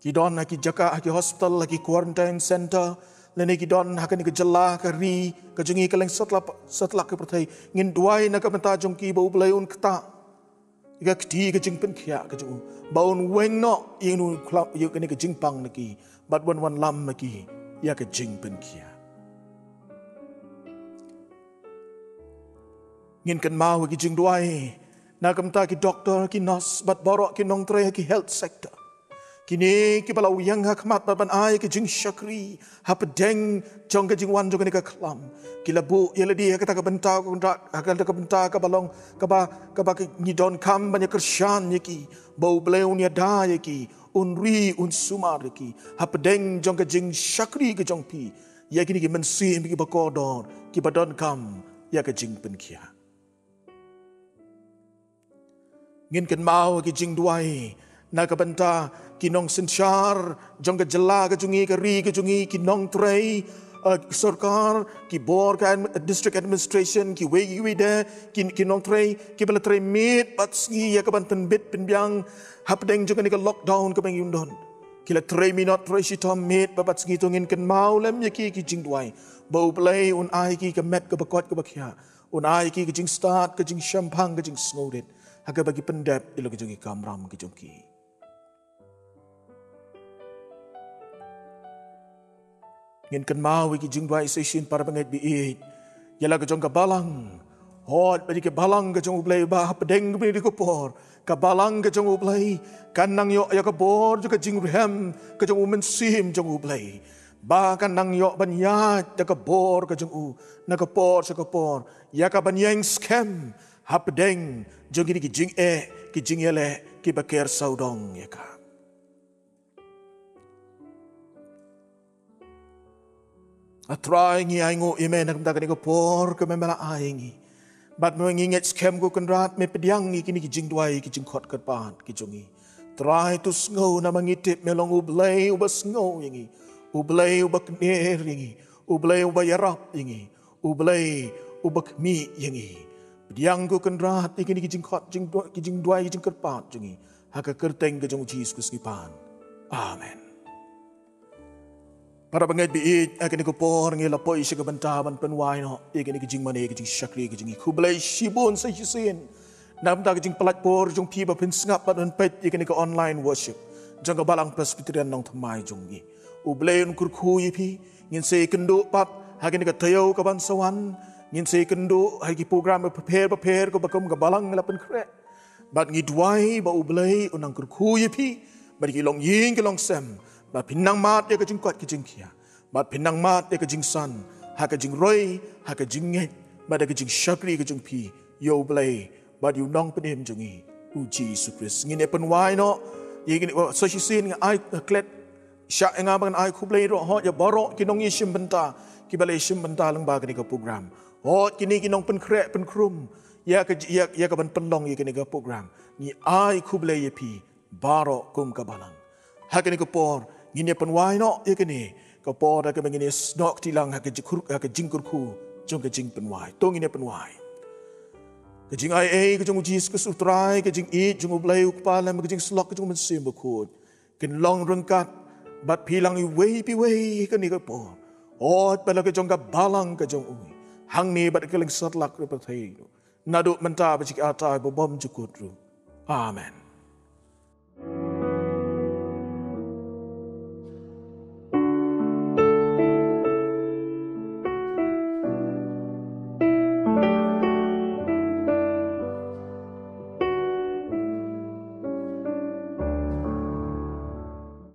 Ki don ha ki jaka, ha ki hospital, ha ki quarantine center, lane ki don ha kane ka jylla, ka ri ka jong ngi, kylleng satlak, satlak ka pyrthei. Ngin duwai na ka bynta jong ki ba U Blei un ktah ïa ka kti ka jingpynkhiah ka jong u, ba un weng noh ïa une u khlam, ïa kane ka jingpang na ki, bad un wanlam ha ki ïa ka jingpynkhiah. Ngin kynmaw ha ki jingduwai na ka bynta ki doktor, ki nurse bad baroh ki nongtrei ha ki health sector. Kine kiba la weng ha khmat bad ban ai ka jingshakri hapdeng jong ka jingwan jong kane ka khlam. Ki la buh ïa lade ha kata ka bynta, ha kata ka bynta kaba long, kaba, kaba ngi donkam ban ïa kyrshan ïa ki, ba U Blei un ïada ïa ki, un ri, un sumar ïa ki hapdeng jong ka jingshakri ka jong phi ïa kine ki mynsiem kiba kordor kiba donkam ïa ka jingpynkhiah. Ngin kynmaw ha ki jingduwai na ka bynta ki nongsynshar jong ka jylla ka jong ngi, ka ri ka jong ngi, ki nongtrei, eh, sorkar, ki bor ka admi-, district administration, kiwei kiwei de, ki, ki nongtrei kiba la trei miet bad sngi ïa ka ban pynbit pynbiang hapdeng jong kane ka lockdown kaba ngi don. Ki la trei minot trei shitom miet bad, bad sngi. To ngin kynmaw lem ïa ki ha ki jingduwai ba U Blei un ai ki ka met kaba koit kaba khiah. Un ai ki ka jingstad, ka jingshemphang, ka jingsngewrit ha kaba ki pyndep ïa la ka jong ki kamram ka jong ki. Ngin kynmaw ha ki jingduwai sa shisien, para bangeit ba ïeit, ïa la ka jong ka balang. Hooid, ba ïa ka balang ka jong U Blei ba hapdeng kane ka por, ka balang ka jong U Blei kan nang ïoh ïa ka bor jong ka jingrhem ka jong U Mynsiem jong U Blei, ba kan nang ïoh ban ïaid da ka bor ka jong U na ka por sha ka por, ïa ka ban ïeng skhem hapdeng jong kine ki jingeh ki jingïaleh kiba ker sawdong ïa ka. A Trai, ngi ainguh ïa Me na ka bynta kane ka por kaba Me la ai ïa ngi. Bad Me, ngi ngeit skhem, ko Kynrad, Me pdiang ïa kine ki jingduwai ki jingkhot kyrpad ki jong ngi. Trai, to sngew, namar ngi tip Me long U Blei uba sngew ïa ngi, U Blei uba kner ïa ngi, U Blei uba ïarap ïa ngi, U Blei uba khmih ïa ngi. Pdiang, ko Kynrad, ïa kine ki jingkhot, jingduwai, ki jingduwai ki jingkyrpad jong ngi ha ka kyrteng ka jong U Jisu Khrist ngi pan. Amen. Para bangeit ba ïeit, ha kane ka por ngi la poi sha ka bynta ban pynwai noh ïa kane ka jingmane ka jingshakri ka jong ngi. Khublei shibun sa shisien na ka bynta ka jingpynlait por jong phi ba phin sngap bad ban peit ïa kane ka online worship jong ka Balang Presbyterian Nongthymmai jong ngi. U Blei un kyrkhu ïa phi. Ngin sa ïakynduh pat ha kane ka taïew ka ban sa wan. Ngin sa ïakynduh ha ki program bapher bapher kaba kum ka Balang la pynkhreh. Bad ngi duwai ba U Blei un nang kyrkhu ïa phi, bad ki longïing ki longsem, bad phin nang mad ïa ka jingkoit ka jingkhiah, bad phin nang mad ïa ka jingsan ha ka jingroi, ha ka jingngeit, bad ha ka jingshakri ka jong phi ïa U Blei bad ïa U Nongpynim jong ngi, U Jisu Khrist. Ngin ïa pynwai noh ïa kine, oh, sa shisien nga ai, eh, klet shah ïa nga ban ai khublei ruh hooid ïa baroh ki nongïashim bynta kiba la ïashim bynta lyngba kane ka program. Hooid kine ki nongpynkhreh pynkhrum ïa ka, ïa, ïa ka ban pynlong ïa kane ka program. Ngi ai khublei ïa phi baroh kum ka Balang. Ha kane ka por ngin ïa pynwai noh ïa kane ka por da kaba ngin ïa snoh kti lang ha ka jingkyr-, ha ka jingkyrkhu jong ka jingpynwai. To ngin ïa pynwai. Ka jingaiei ka jong U Jisu Khrist U Trai, ka jingïeit jong U Blei U Kpa lem ka jingsyllok ka jong U Mynsiem Bakhuid kin long ryngkat bad phi lang iwei pa iwei ha kane ka por, hooid pat la ka jong ka Balang ka jong U, hangne bad ha kylleng satlak ka pyrthei, naduh mynta bad sha ki arta ki bymjukut ruh. Amen.